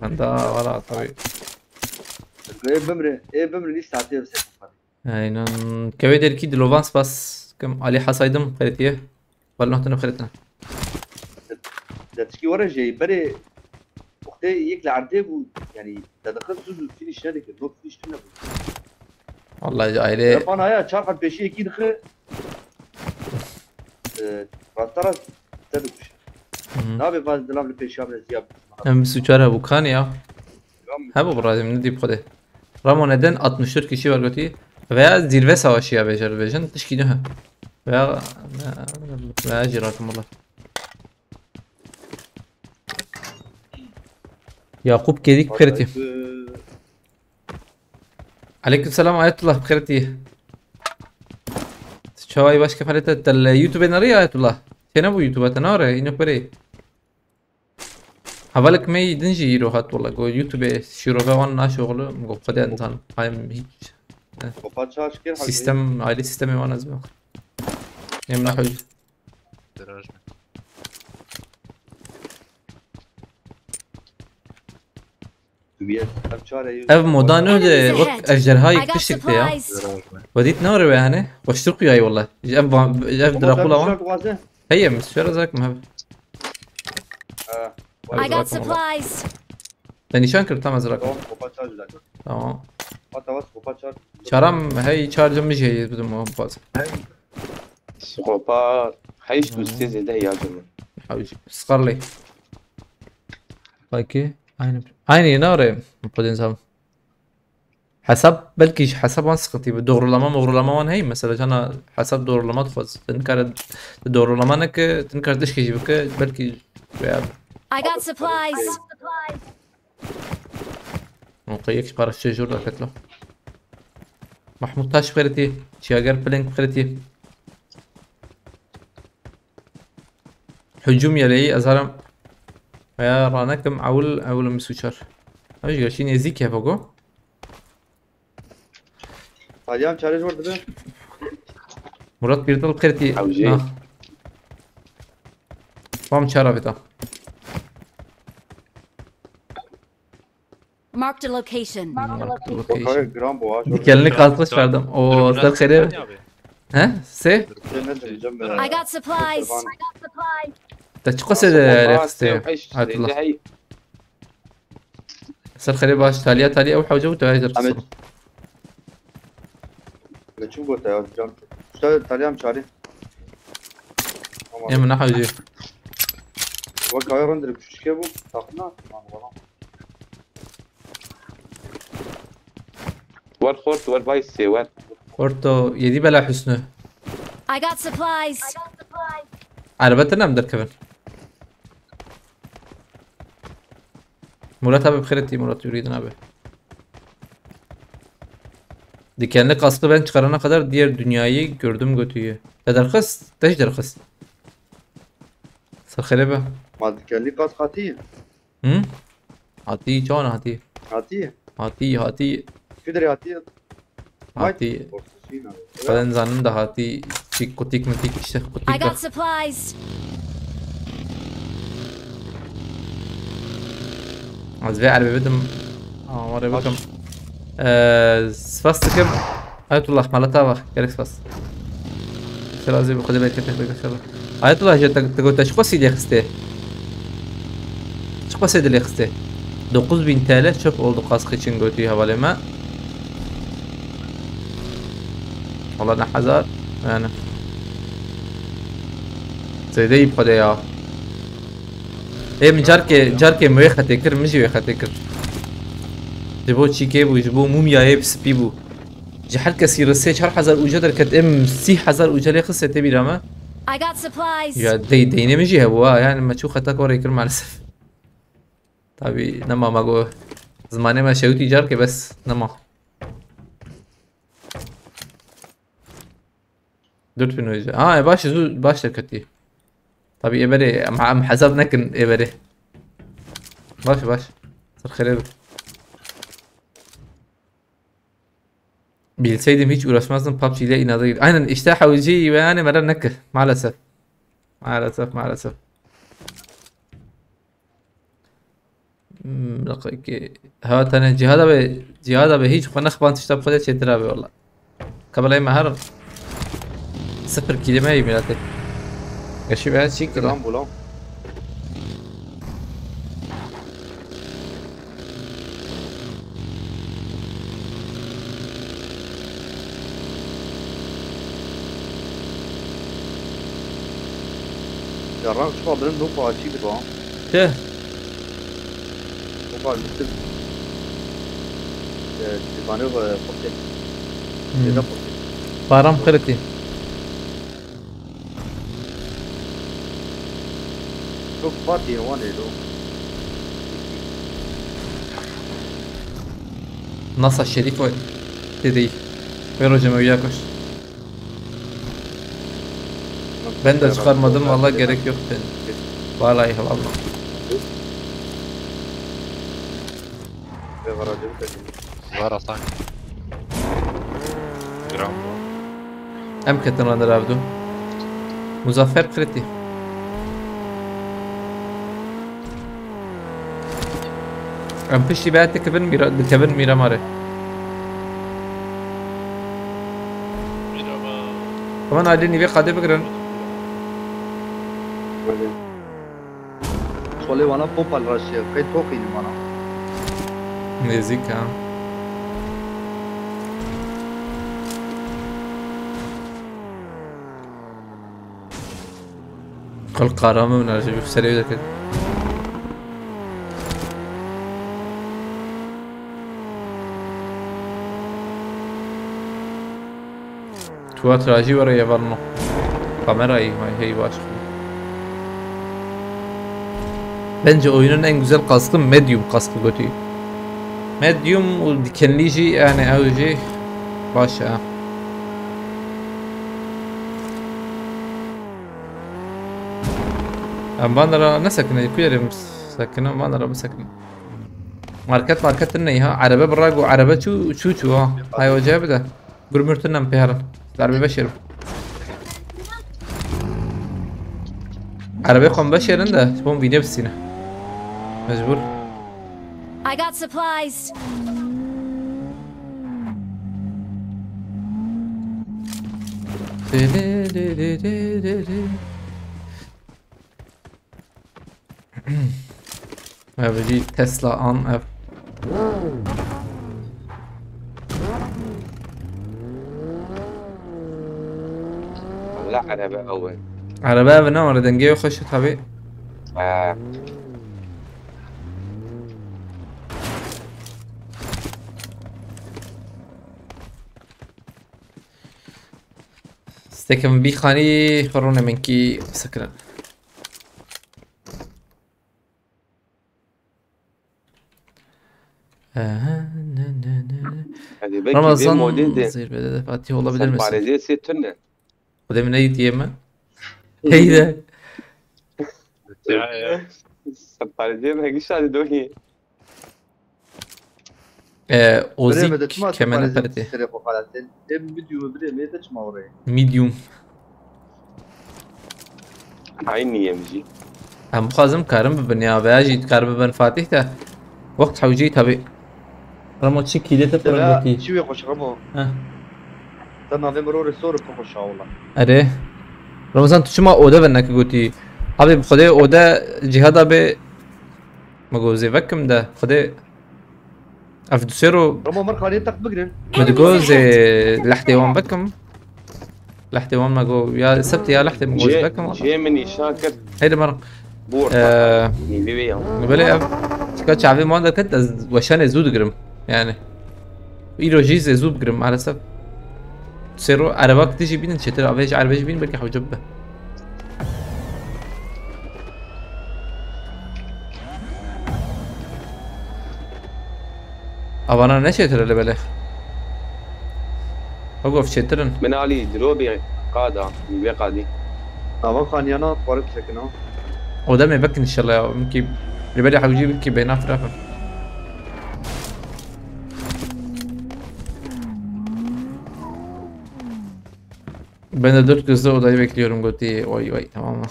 Henda valla tabi. Ê bimre, ê bimre nî saetê bi ser. Aynen. Kevê derkî dilovan spas kim Ali Hasaydım xeretiye. Wala nokta nokta xeretine. Derçikî were jê berê wextê yek li erdê bû, yani te dixist duz û finish nedikir, not finish tu nebû. Vallahi aile. Telefon aya çar qat pêşî yekî dixi. E, rasta rast te dikuşe. Hı. Nabê vaz dilav li pêşiya min ez ya. Em bîst û çar hebû kan ya. Hebû bi razî min dî bi xwedê. Ramo neden altmış dört kişi var gotî. Veya zirve savaşı ya becer bejin. Tişkî ne? Veya, veya jî rakim wala. Yakup Gedik Perti. Aleyküm selam Ayetullah Perti. Çaway başka falete tel YouTube nereye Ayetullah? Tene bu YouTube'a te nare, ino pere. Hevalek me yî din jî îro hat wala. Go YouTube şîrove wan naşoxlu. Go xwedê nizanim. Hayim hiç. Kopa çarş kir. Sistem, aile sistemi wan ez bak. Em ne hocam. Viraj mı? Ev moda ne öyle? Bak ejderha yıkmıştık de ya. Viraj mı? Vadit ne arıyor yani? Koştur kuyayı valla. Ev, ev Drakula var. Heye mi? Şöyle zak mı abi? Ha. I got supplies. Te nîşan kir, tam ez rakim. Tamam, kopa çar bir dakika. Tamam. Hata bas, kopa çar. Çaram hey charge mi jê bidim o baz. Kopa heşt û sê zêde ya canım. Abi skarley. Peki, aynı. Aynı yine arayayım. Podin zaman. Hesap, belkî ji hesab wan sıkıntı bi. Doğrulama, moğrulama wan hey. Mesela cana hesap doğrulama dixwaz. Te nikare doğrulama neke, te nikare tişkê jî bike, belkî veya. I got supplies. Nokta yek paraşütü jor da ketlo. Mahmut Taş xeriti, Çiyager Plank xeriti. Hücum yeleği ez harim. Veya ranekim ewil, ewil mi suçar. Ew ji gerçî nêzîk heve go. Alyan çare jor dibe. Murat bir dal qirtî. Ew jî. Nah. Tam çara vita. Marked a location. Marked a location. Bakar gram bu ha. Dikelini kalkmış verdim. O ser xerê. He? Se? I got supplies. Te çi qasê de rexiste? Ayetullah. Ser xerê baş, taliya, taliya, ew hewce û te hêdir. Ahmet. Ne çi gote ya, can? Usta, taliya em çarê. Tamam. Em ne hewce. Wek ayo render küçük bu, takma. Tamam, tamam. War xort, war bay sê, war. Xorto, yedi bela Hüsnü. I got supplies. Araba tırnam derkevin. Murat abi, bi xêr hatî, Murat Yurîdin abi. Dikenli kaskı ben çıkarana kadar diğer dünyayı gördüm götüyü. Te derxist? Te jî derxist. Ser xêrê be. Ma dikenli kask hatî? Hı? Hatî, çawan hatî? Hatî? Hatî, hatî. Kudrê hatî? Hatî. Xweden zanin de hatî. Çik, kutik mitik işte, I kutik got supplies. Ez vê erbê bidim. Amarê bikim. Ee, spas dikim. Ayetullah, malata bak. Gerek spas. Selazi bu kadar bereketli bir inşallah. Ayetullah, je te, te gote çiqo sî lê xistê? Çiqo sê dilê xistê? Dokuz bin T L çöp oldu kask için götüyü havalê me. Valla ne hezar. Yani. Zêde yî bi xwedê ya. Ê min carkê, carkê min wê xetê kir, min jî wê xetê kir. Ji bo çîkê bû, ji bo mumyayê spî bû. Ji her kesî re sê çar hezar uca derket, em sî hezar uca lê xiste tê bîra me. I got supplies. Ya dey, deynê min jî hebû ha, yani me çû xeta korê kir maalesef. Tabî nema me got. Zimanê me şewitî carkê bes nema. Dört bin hoca. Ha, e, baş, zû, baş derketî. Tabii, ê berê, em, em hesab nekin ê berê. Baş, baş. Ser xêrê bi. Bilseydim hiç uğraşmazdım PUBG ile, inada gir. Aynen, işte hewcî ve yani mera neke. Maalesef. Maalesef, maalesef. Hmm, dakika. Ha, tane cihada be, cihada be hiç xwe nexban tişta bi xwe de çêtir abi valla. Kabelay me her sıfır kelime iyi milletê. Eşi be çi kilo? Lan bu lan. Ya ran şu an benim dopa açıydı bu. Tüh. Dopa bitti. Ee, divane, e, portel. Hmm. Neden portel? Param kırıtı. Çok var diye var öyle o. Nasa Şerif o dedi. Ver hocam öyle yaklaştı. Ben de çıkarmadım valla, gerek yok dedim. Vallahi valla. Var Hasan. Gram. Em ketin re deravdu. Muzaffer Kreti. Em piştî be dikevin mîra, dikevin Mîramarê. Mîramar. Hemen alî nîvê qadê bigirin. Solê wana popal raşiye. Qey toqîn vana. Nêzîk ha. Kul karame min ji serê deket. Tuat rajî were yevarno. Kamerayı vay hey baş. Bence oyunun en güzel kaskı medium kaskı götü. Medium û dikenlî jî yani ew jî baş e. Em van ra nesekine, kuyerim sekine, van ra bisekine. Market market ne ha? Araba bırak o araba çu çu çu ha. Hay hoca bir de. Gurmürtünden peharan. Darbe beşerim. Araba kom beşerin de. Bom vine bisine. Mecbur. I got supplies. Ev jî Tesla an ev. Valla araba ew e. Araba ev ne, were dengê xweş e tabi. Ha. Stekim bî xanî xwe rûne min kî qise kirin. Aha, ne, ne, ne. Hadi belki Ramazan bir model de zirvede de Fatih olabilir misin? Parêzê sê tune. Xwedê min neyîtiye min. Heyde. Ya ya. Parêzê me gişa de dohi. Ee, Birê me de Ozik çima kemene separêzê perti. Serê xwe xelatên. Em medium birê me de çima orê. Medium. Hain niyem jî. Em bixwazim karim bibin ya veya jî karim bibin Fatih de. Wext hewcî tabi. Ramo çi kîlê te pir Deve gotî. çi wê xweş Ramo. Heh. Te navê min rorê sor pir xweş a wala. Erê. Ramazan tu çima ode ve neke gotî. Abi bi xwedê ode cihada be. Me go zê vekim de. Xwedê. Ev du sero Ramo mer xaniyê text bigrin. Me digo zê lehdê wan vekim. Lehdê wan me go ya sebtê ya lehdê me go zê vekim. Cê min nîşan kir. Heydi mer. Bu Ee, orta. Nîvê ya. Belê ev. Çika çavê man derket ez weşanê zû digirim. Yani. Îro jî zê zû bigirim maalesef. Sero erebak dijî bînin çêtir avê ji erebê jî bînin belkî hewce bibe. Avana ne çêtir li belê? Bak of çêtirin. Min alî dirobê qada. Nîvê qadî. Nava xaniyana xwarin sekina. O da me vekin inşallah ya. Mimkî li belê hewcî bikî bêna firafin. Ben de dört gözle odayı bekliyorum Goti. Oy oy tamam mı?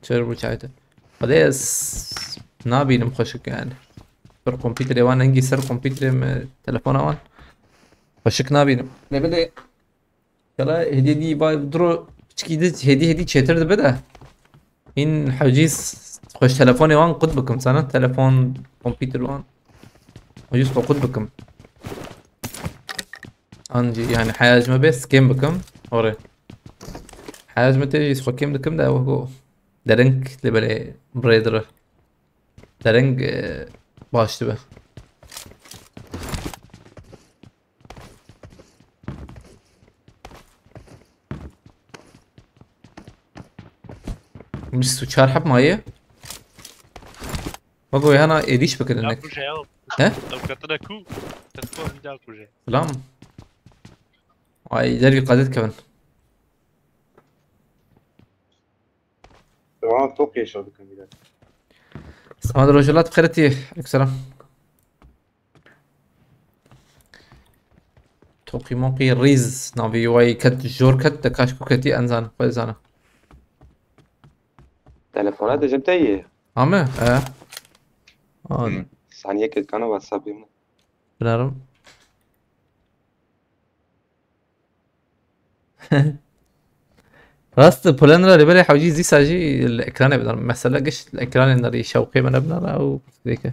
Çer bu çaydı. Hadi s- ne yapayım koşuk yani. Bir kompüter evan hangi ser kompüter mi telefon avan. Koşuk ne yapayım. Ne bileyim. Yala hediye diye bay duru çiki de hediye hediye çetir de be de. Hîn hewcî s- xweş telefonê wan qut bikim sana. Telefon, kompîter wan. Hewcî xwe qut bikim. An jî yani heya ji me bê scam bikim. Orê. Heya ji me tê jî xwe kêm dikim de wek dereng li berê birê dire. Dereng e, baş dibe. Bîst û çar heb maye. Bak o yana êdîş bikirin Ya nek. kuje ya. He? Ew ketine ku? Ketine ku bir daha kuje. Selam. Ay dergi kadet kevin. Tamam çok yaşadık bir de. Sema de rojelat xeretî. Aleykümselam. Toqî moqî rîz navî way ket jor ket de kaş ku ketî en zan xwe zana. Telefona de jim te ye. Ame? E. An. Saniye kit kana WhatsApp'im. Binarım. Rast plan ra li berê hewcî zîsa jî li ekranê binar. Mesela giş li ekranê nerî şewqê me nebinara û dêke.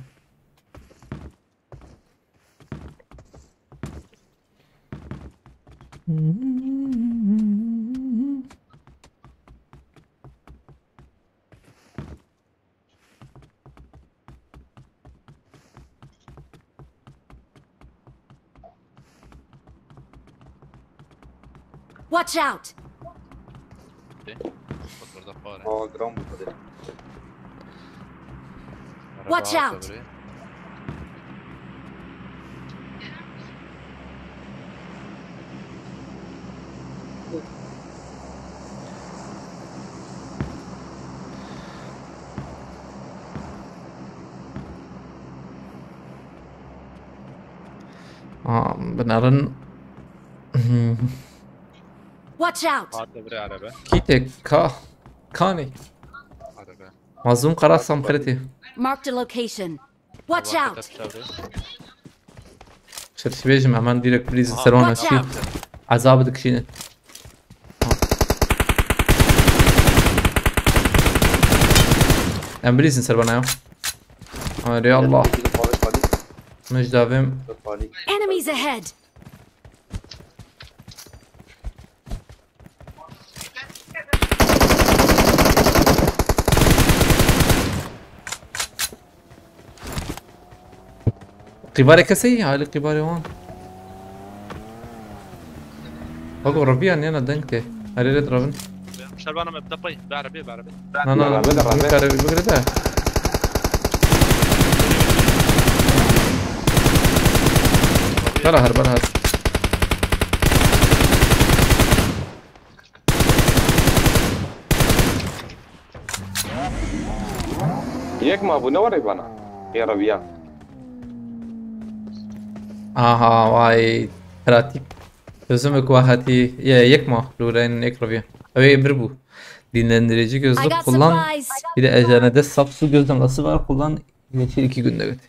Watch out! Bak orada fare. Aa gram bu kadar. Araba Watch aldı out. Burayı. Aa, binerin. Watch out! Aldı buraya araba. Kîtek ka. Kanê. Araba. Mazlum qara samxiretê. Marked a location. Watch out! Tabii. Çerçivêjim hemen direkt Breeze serwana Watch çî. out! Ezabı dikişînin. Em Breeze'in ser bana ya. Arê Allah. Mejdavim. Enemies ahead! Qîbarê kesê ya, li qîbarê wan. Bak o rabiya nena deng te. Hadi red rabin. Şerbana me bda pay. Be arabaya, be arabaya. Na na. Rabe de, rabe. Kare bir de. Bela her, bela her. Yek ma bû, ne were bana. Ê reviya. Aha, vay. Pratik. Çözümü kuahatî. Ye, yek ma. Lûrên yek reviya. Ew ê bir bû. Dinlendirici gözlük kullan. Bir de eczanede sap su gözlemlesi var. Kullan. Yeşil iki günde götür.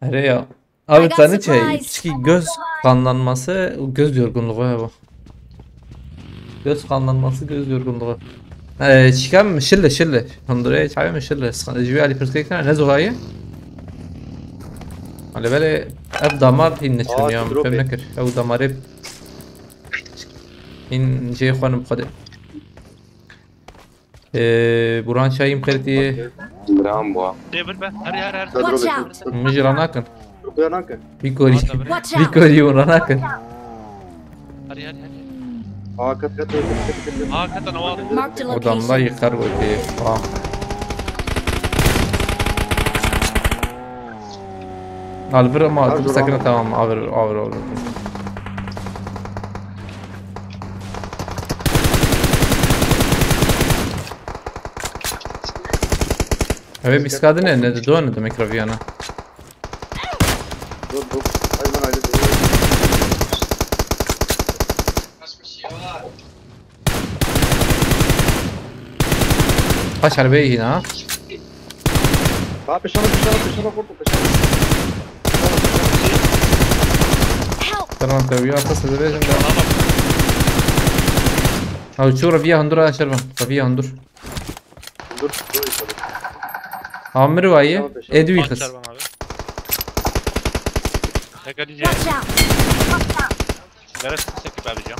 Here ya. Abi, tanı şey, içki göz kanlanması, göz yorgunluğu ya bu. Göz kanlanması, göz yorgunluğu. Ee, çıkan mı? Şille, şille. Honduraya çay mı şille? Jivi Ali Pırskek ne? Ne zorayı? Hani böyle hep damar hinne çözüyor. Pemekir. Ya bu damarı hep in şey konu bu kadar. Ee, Buran Şahî min xêr tî. Buran bû. Tê bir be. Her, her, her. Watch out! Min jî ranakin. Rukuya nakin. Vîkorî. Watch out! Vîkorî û ranakin. Her, her, her. Aa, kat, kat, kat, kat, kat. Aa, kat, kat. Marked a location. Odamda yıkar bu şeyi. Aa. Al bir ama. Tamam, sakın, tamam, ağır, ağır, ağır. Eve biskadine ne de doğanı demek raviyana. Dur, dur. Hayvan ayrı değil. Kaç harbe yine ha? Ha, peşana, peşana, peşana, korkma, peşana. Tamam, tabii, ya, pas edeceğim ya. Ha, uçuyor, Raviya Handur, ha, Şervan. Raviya Handur. Dur, dur, dur. Amir var ya. Tamam, peşana. Edwi kız. Açar bana abi. Tekrar iyice. Watch out! Neresi çekip vereceğim?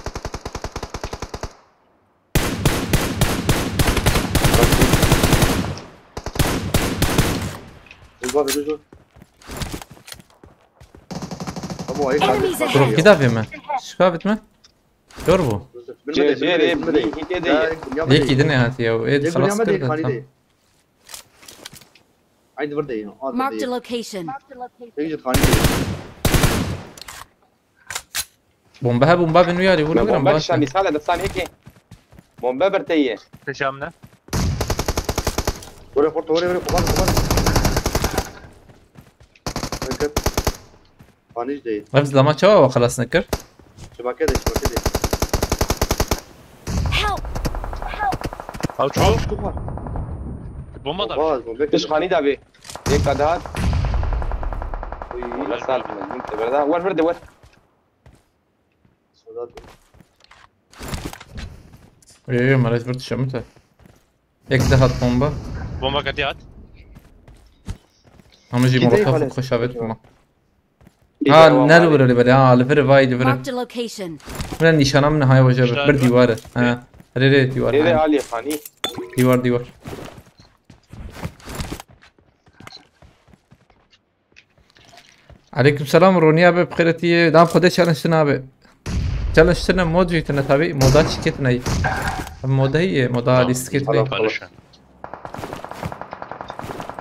Dur bak, dur, dur. Tamam, ayıp. Enemies ahead! Bro, git abi mi? Şu kahvet mi? Gör bu. Dur, dur. Bilmedi, bilmedi, bilmedi. Ya, ya, yek yedi ne hadi ya? Ed, halas kırdın, tamam. Haydi vur deyim. Marked a location. Tek jet hani deyim. Bomba, ha, bomba bin uyarı, vur, vur, bomba bomba. Şan, misal da saniye ki. Bomba bir teye. Peşamda. Vur, vur, vur, vur, kovan, kovan. Dikkat. Hani değil. Hepsi lama çava bak halasını kır. Çabake de, çabake de. Help! Help! Al, al, çok var. Bomba da. Bomba, bomba. Kış hani da bir. Yek daha. Uy, nasıl aldın? Bin teberden. Var, var de var. Soda. Ey, ey, malaj bir tişamı te. Ek de hat bomba. Bomba katı at. Ama jî molotof xweş avêt kuma. Ha, ne li vir li vir, ha, li vir vay li vir. Marked a location. Min nîşana min hay waje bir, bir dîwar e. Ha. Rê rê dîwar. Rê rê ha. Alî xanî. Dîwar, dîwar. Aleyküm selam, Ronî abi, bi xêr tî. Dam xwe de challenge tine abi. Challenge tine, mod jî tine tabi, moda çi ketine. Moda iyi, moda list ketine. Tamam, tamam.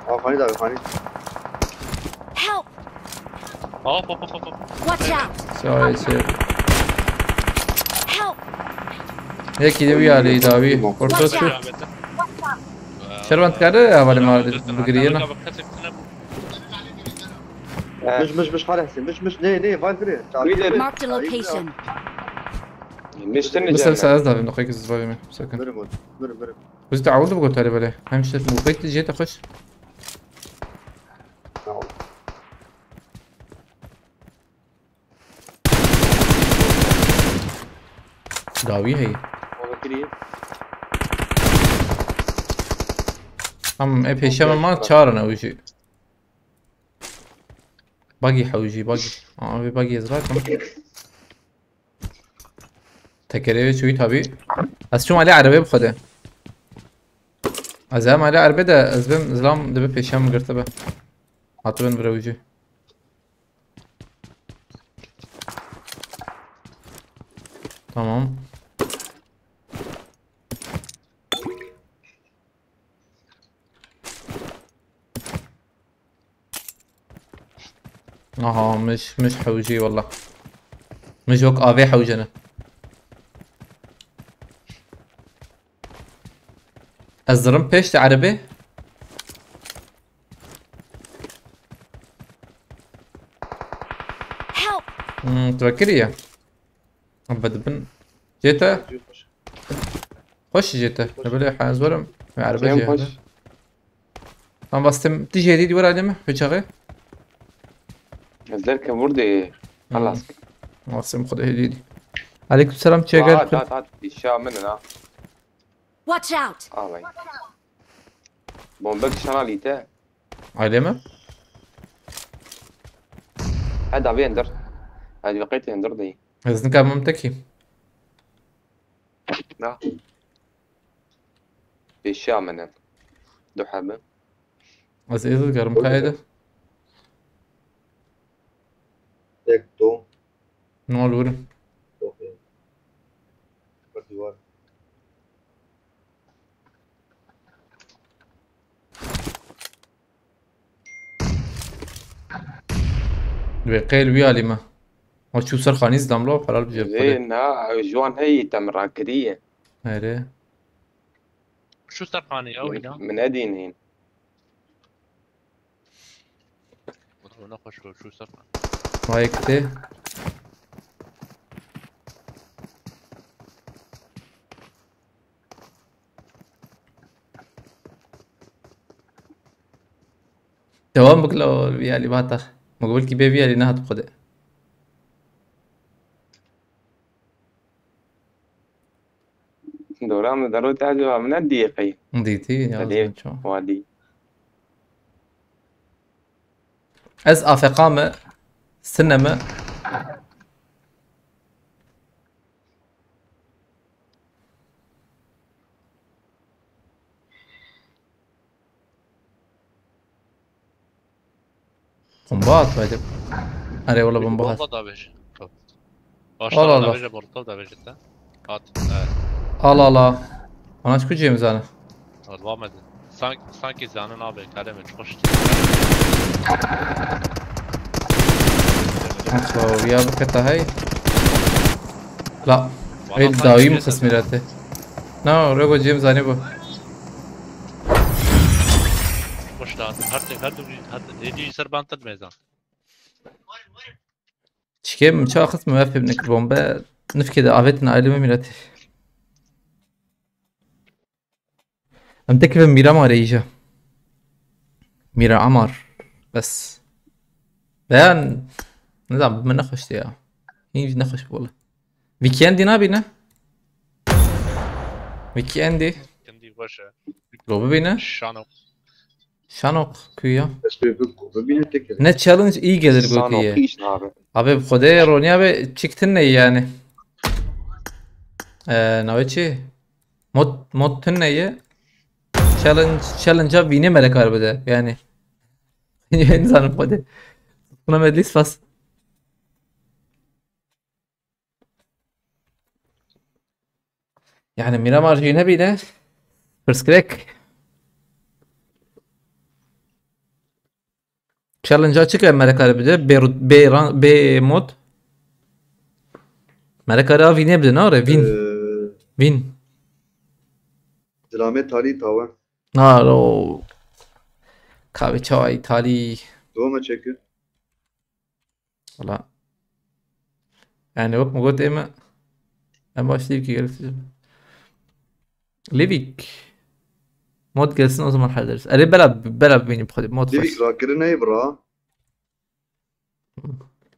Aa, Hanî de abi, Hanî. Help! Hop, hop, hop, hop, hop. Watch out! Sorry, sorry. Help! Yekî de wî alî dawî. Orta. Watch out! Şervan dikare hevalê ma bigiriye na. Miş, miş, miş, xalê Hesên, miş, miş, nê, nê, vay kire. Marked a location. Miştin. Mesela sen az davim, dakika kız vay mi? Sakın. Birim, birim, birim. Biz de avuldu bu gotari böyle. Hem işte bu bekle jete koş. Tamam. Dawî heye. Tamam, e, pêşe me ma çar ne wî jî. Bagî hewî jî, bagî. Aa, bir bagî ez rakim. Tekerê wê çûyî tabî. Ez çûm alê erebê bi xwe de. Ez hem alê erebê de ez bim zilam dibe pêşiya min girtibe. Hatibin vira wî jî. Tamam. Aha, mij, mij hewcî wala. Mij wek avê hewcene. Ez dirim pêş de erebê. Help! Hmm, tu vekirî ye. Ebe dibin. Jê te? Xweş jê te. Ne bilê, ez werim. Ve erbe Sen jê. Xweş. Lan bastım. Ti jê dî wera deme. Bıçağı. Ez derke vurdê. Halas. Bastım, Xwedê hêdî dî. Aleyküm selam, çiye gel. Hat, hat, hat. Dişa min ha. Watch out! Avay. Bombek şana lîte. Aile mi? Hadi abi ender. Hadi vakit ender değil. Ez nikamam tekî. Na. Pêşiya min e. Du hebe. Ez êzî digerim kayê de. Tek, du. Ne olur? Yok, yok. Bir duvar. Wê qeyl wî alî me. Ma çû ser xanî zidam lo, helal bijê Xwedê. Vê na, ji wan heyî te min rakiriye. Erê. Şu ser xanî ya wîna. Min nedînîn. Wala wina xweş be, şu ser xanî. Vay kitê. Devam bik la vî alî bata. Min got belkî bê vî alî nehat xwedê. Dora min derû te acaba min nediyê qey. Dîtî ya. Hadi, ço. Wadî. Ez A F K me, sine me. Bomba at, haydi. Arê, wala bomba at. Bomba da veje. Al, al, al. Başta da veje, Molotov da veje te. At. Evet. Al, al, al. Ana çi kucê mi zane? Al, devam edin. Sanki, sanki zanin abi, kalemi çok hoş. Nasıl ya, bu kata hay? La. Valla el sanki dawî mi neyse. Qismî rete? No, rego cem zane bu. Hoş da. Her şey, her türlü, her türlü. Êdî ser bantır mezan. Çikê min çawa xist min ev pê binekir bombe nifkê de avêtin ailê min mîretê. Em tekeve Mîra Amar îja. Mîra Amar. Bes. Beyan. Ne zaman bi min nexweş ya. Hiç nexweş wala. Weekendî nabîne? Weekendî. Weekendî xweş e. Go bibîne. Şanok. Şanok kuya. Bibîne tek. Ne challenge iyi gelir Sanok gokiye. Hiç abi. Abi Xwedê Ronya ve çıktın ne yani? Ee, navê çi? Mod, mod tun ne ye? Challenge, challenge abi ne merak var bir de yani. Yeni zanım Xwedê. Buna medlis fas. Yani Miramar jî nebîne. Pirsgirêk. Challenge-a çi ke merekare bide? Bê rut-, bê ran-, bê mod. Merekare a vînê bide, nare? Vîn. Ee, Vîn. Zilamê talî tawe. Naro. Kavê çawa îtalî. Doma çekir. Valla. Yani wek min got ême. Em baş Livkî gelsin. Livik. Mod gelsin o zaman hallederiz. Erê bela, bela bibînî bi xwedê. Mod Livik xweş. Rakirine ye bira.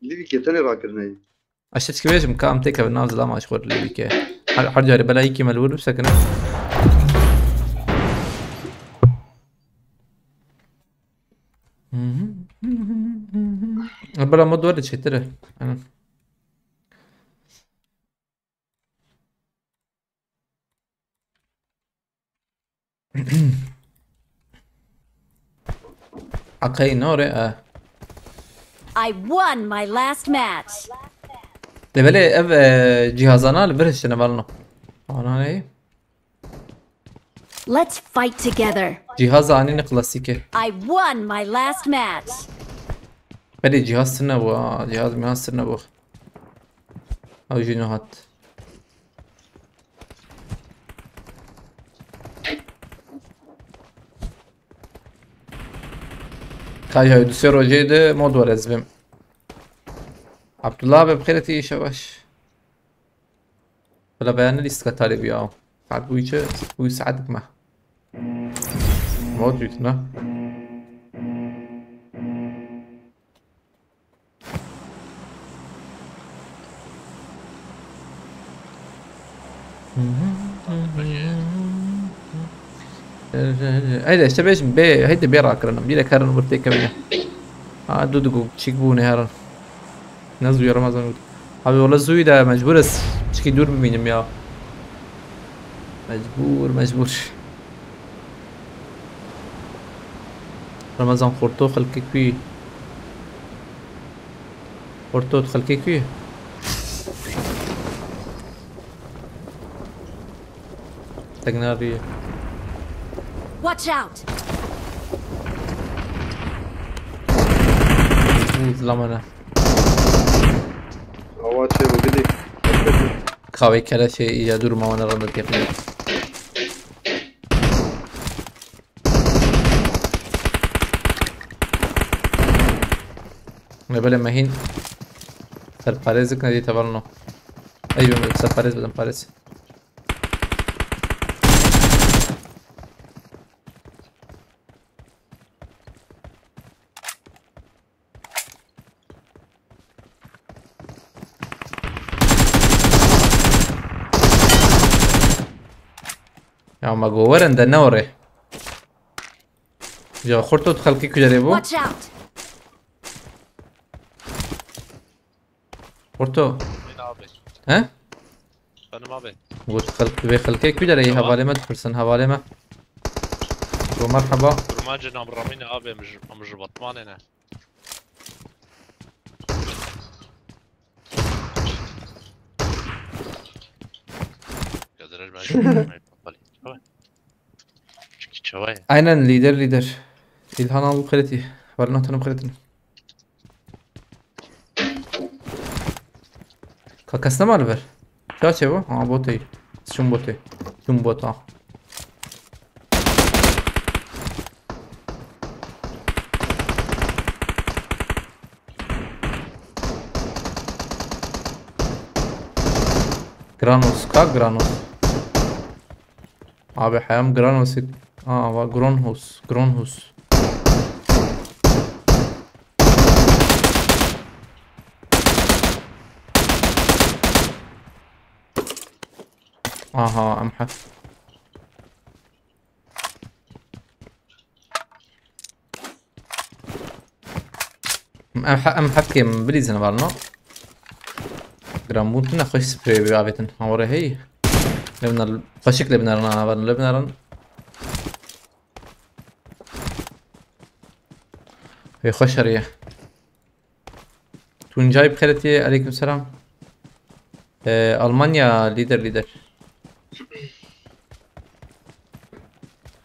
Livik yetenê rakirine ye. Aştı çıkıvêjim kam têkevin nav zilama ji xwe Livike. Her, her carê bela yekî me li wir bisekine. Bela mod were çêtir e. Aynen. Akayî nore, e. I won my last match. De belê ev, e, cihazana li vir hiştine valno. Ana ne? Let's fight together. Cihaza anîne klasîke. I won my last match. Belê cihaz tune bû ha. Cihaz mihaz tune bû. Ew jî nehat. Kay hay du sê rojê de mod were ez bêm. Abdullah be bixêre tî, îşe baş. Bila beyanî lîstika talê bûya. Saet bûyî çi? Bûyî saet dikme. Mod jî tune. Heyde işte bêjim bê, heyde bê rakirinim. Bîre karin bir têkevine. Ha, du digo çîk bû ne herin. Ne zû Ramazan got. Abi wala zû de mecbur ez. Çikî dûr bimînim ya. Mecbur, mecbur. Ramazan xorto xelkê ku yî? Xorto tu xelkê ku yî? Teknariye. Watch out! Û zilamana. Awa çê bigilî. Kavê keleşê îya dûr ma wana rende têqî. Ne belê me hîn serparêz dik nedî tevelno. Ey bim serparêz bidim parêz. Ya ma go werin de ne orê. Ya xurto tu xelkê kuderê bû. Watch out! Xurto. Min abi. He? Benim abi. Got xelk, vê xelkê kuderê, tamam, hevalê me dipirsin, hevalê me. Go merhaba. Kurmancê nam Ramîn abi, em ji, em ji Batmanê ne. Kadiraj ben. Çünkü çavay. Aynen, lider, lider. İlhan abi xeletî. Varın atanım xeletin. Ka kes nema li vir. Ça çê bû? Ha, botê. Çûn botê. Çûn bota. Granos, ka Granos? Abi heyam Granos'u. Aa, va Gronhus, Gronhus. Aha, em he. Em he-, em hevkê min bilîzin varno. Giranbûn tune xweş sprey bi avêtin. Haware hey. Lê binar, xweşik lê binarin ana varin, lê binarin. Wê xweş heriye. Tuncay bi xêr tî, aleyküm selam. Ee, Almanya lider lider.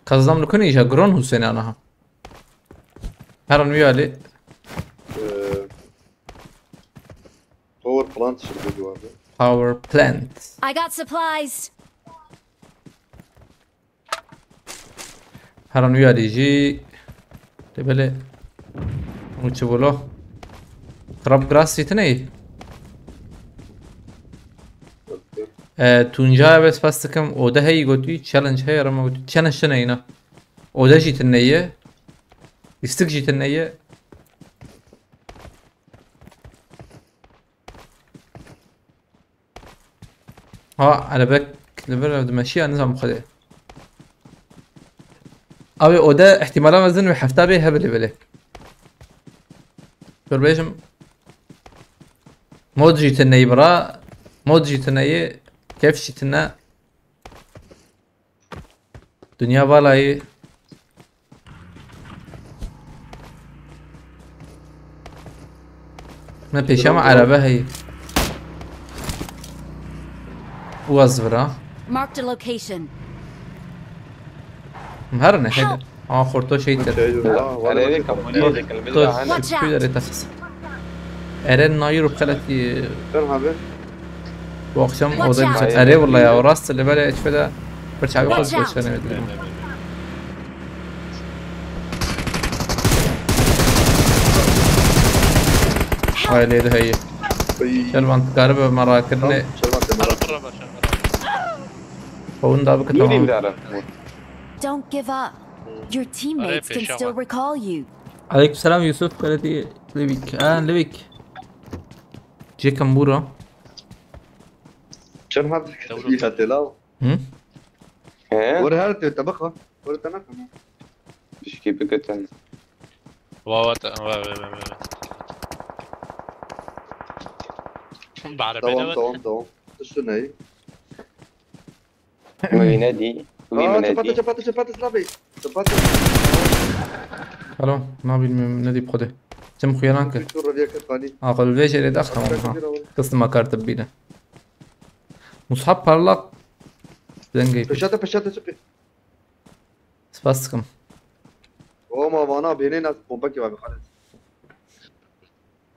Kazlam li kunî ja Gronhus ê anaha. Heran wî alî. Ee, power plant şimdi bu arada. Power plant. I got supplies. Heran wî alî jî. Tê belê. Û çi bolo? Crab grass jî tine yî? E, Tuncaya ve spas dikim. Ode heyî gotî. Challenge heye, rema gotî. Challenge tine yî na. Ode jî tine ye. Lîstik jî tine ye. Ha, erebek li vir dimeşiya, nizam xwedê. Abi, o de ihtimala mezin wê hefta bê hebe lê belê. Dur bêjim. Mod jî tine yî bira. Mod jî tine yî. Kef jî tine. Dinya vala yî. Me pêşiya me erebe heye. Û ez vira. Marked a location. Em herine heye. Help! Aa, xorto şehît kir. Şey, aa, var Erê mı? Kapı niye çekilmedi? Xorto daha ne? Watch out! Kuyu derê te xist. Eren nayîr û xeletî. Sen abi. Bu akşam Watch oda out. gidecek. Ere valla ya, o rast li bele eçme de bir çavi koz Watch out. Gösteremedi. Aileydi heyi. Ay. Şervan garibe merakirine. Şervan Ara temara. bıra başa. Oyun da bu Niye tamam. dara? Don't give up. Your teammates can Araya still peşe recall you. Aleykümselam Yusuf, Belediye Livik. Ha, Livik. Cekam bura. Şervan Doğru. iyi hatela. Hı? He? Ora her te tabaka. Ora tanaka. Pişkî bigitin. Vava ta, va va va va. Bari Tamam bedava. Tamam tamam. Tiştu ne? Min wî nedî. Wî Aa min çapata nedî. Çapata Çapata Slabi. Çapata. Kalo, na bilmiyorum ne deyip kode. Cem xuyanan ki. Tiştu radiya katani. Aqil ve jere dax tamam ha. Kıstım akartı bine. Musab parlak. Denge. Peşata peşata çipi. Spas sıkım. O ma vana bênê nas bomba ki abi xalet.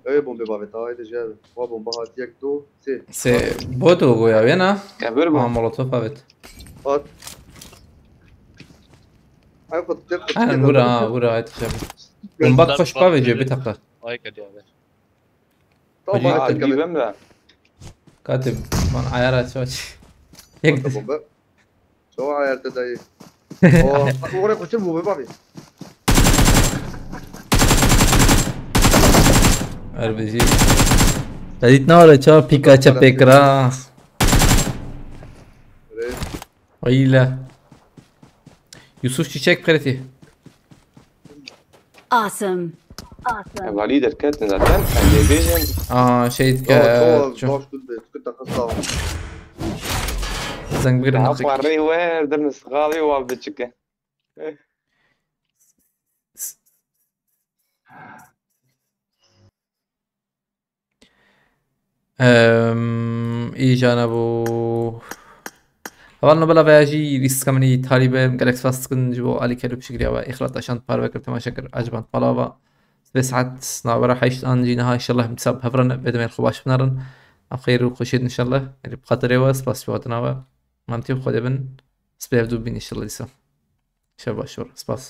Ey bombe bavet. Haydi jel. Wa bomba hat yek do. Se. Se boto goya vena. Kebir Ha bu. molotof evet. At. Ay xut tek xut. Aynen vura ha vura et şey. Bomba koş pa ve cebi takla. Ay kedi abi. Tamam. Hacı- Aa, Hadi dibem de. Katip. Man ayar aç aç. Tek Bomba. Çoğu ayar te dayı. O. Oraya koşun bombe babi. Erbeci. Edit ne var ça pikaça pekra. Öyle. Ayla. Yusuf Çiçek Preti. Awesome. Valî derketin zaten. Em dê bêjin. Aa şey Tamam e, tamam. şu Baş kul be. Sıkı takıl sağ ol. zeng bir Daha nasıl. parayı ver, der nisxalî wa biçike. Ehm, îca nebû. Hevalno bila veya jî lîstika min î talî be, gelek spas dikin ji bo alîker û piştgiriya we. Îxlat eşand parve kir, temaşe kir, eciband pala ve. Sibê saet navbera heşt an jî niha inşallah em dîsa bi hev re ne, vê demê xwe baş binerin. Em xêr û xweşê din inşallah. Yanî bi xatirê we, spas ji hatina we. Mantî xwe dê bin. Sibê hevdû bin inşallah dîsa. Şev baş, spas.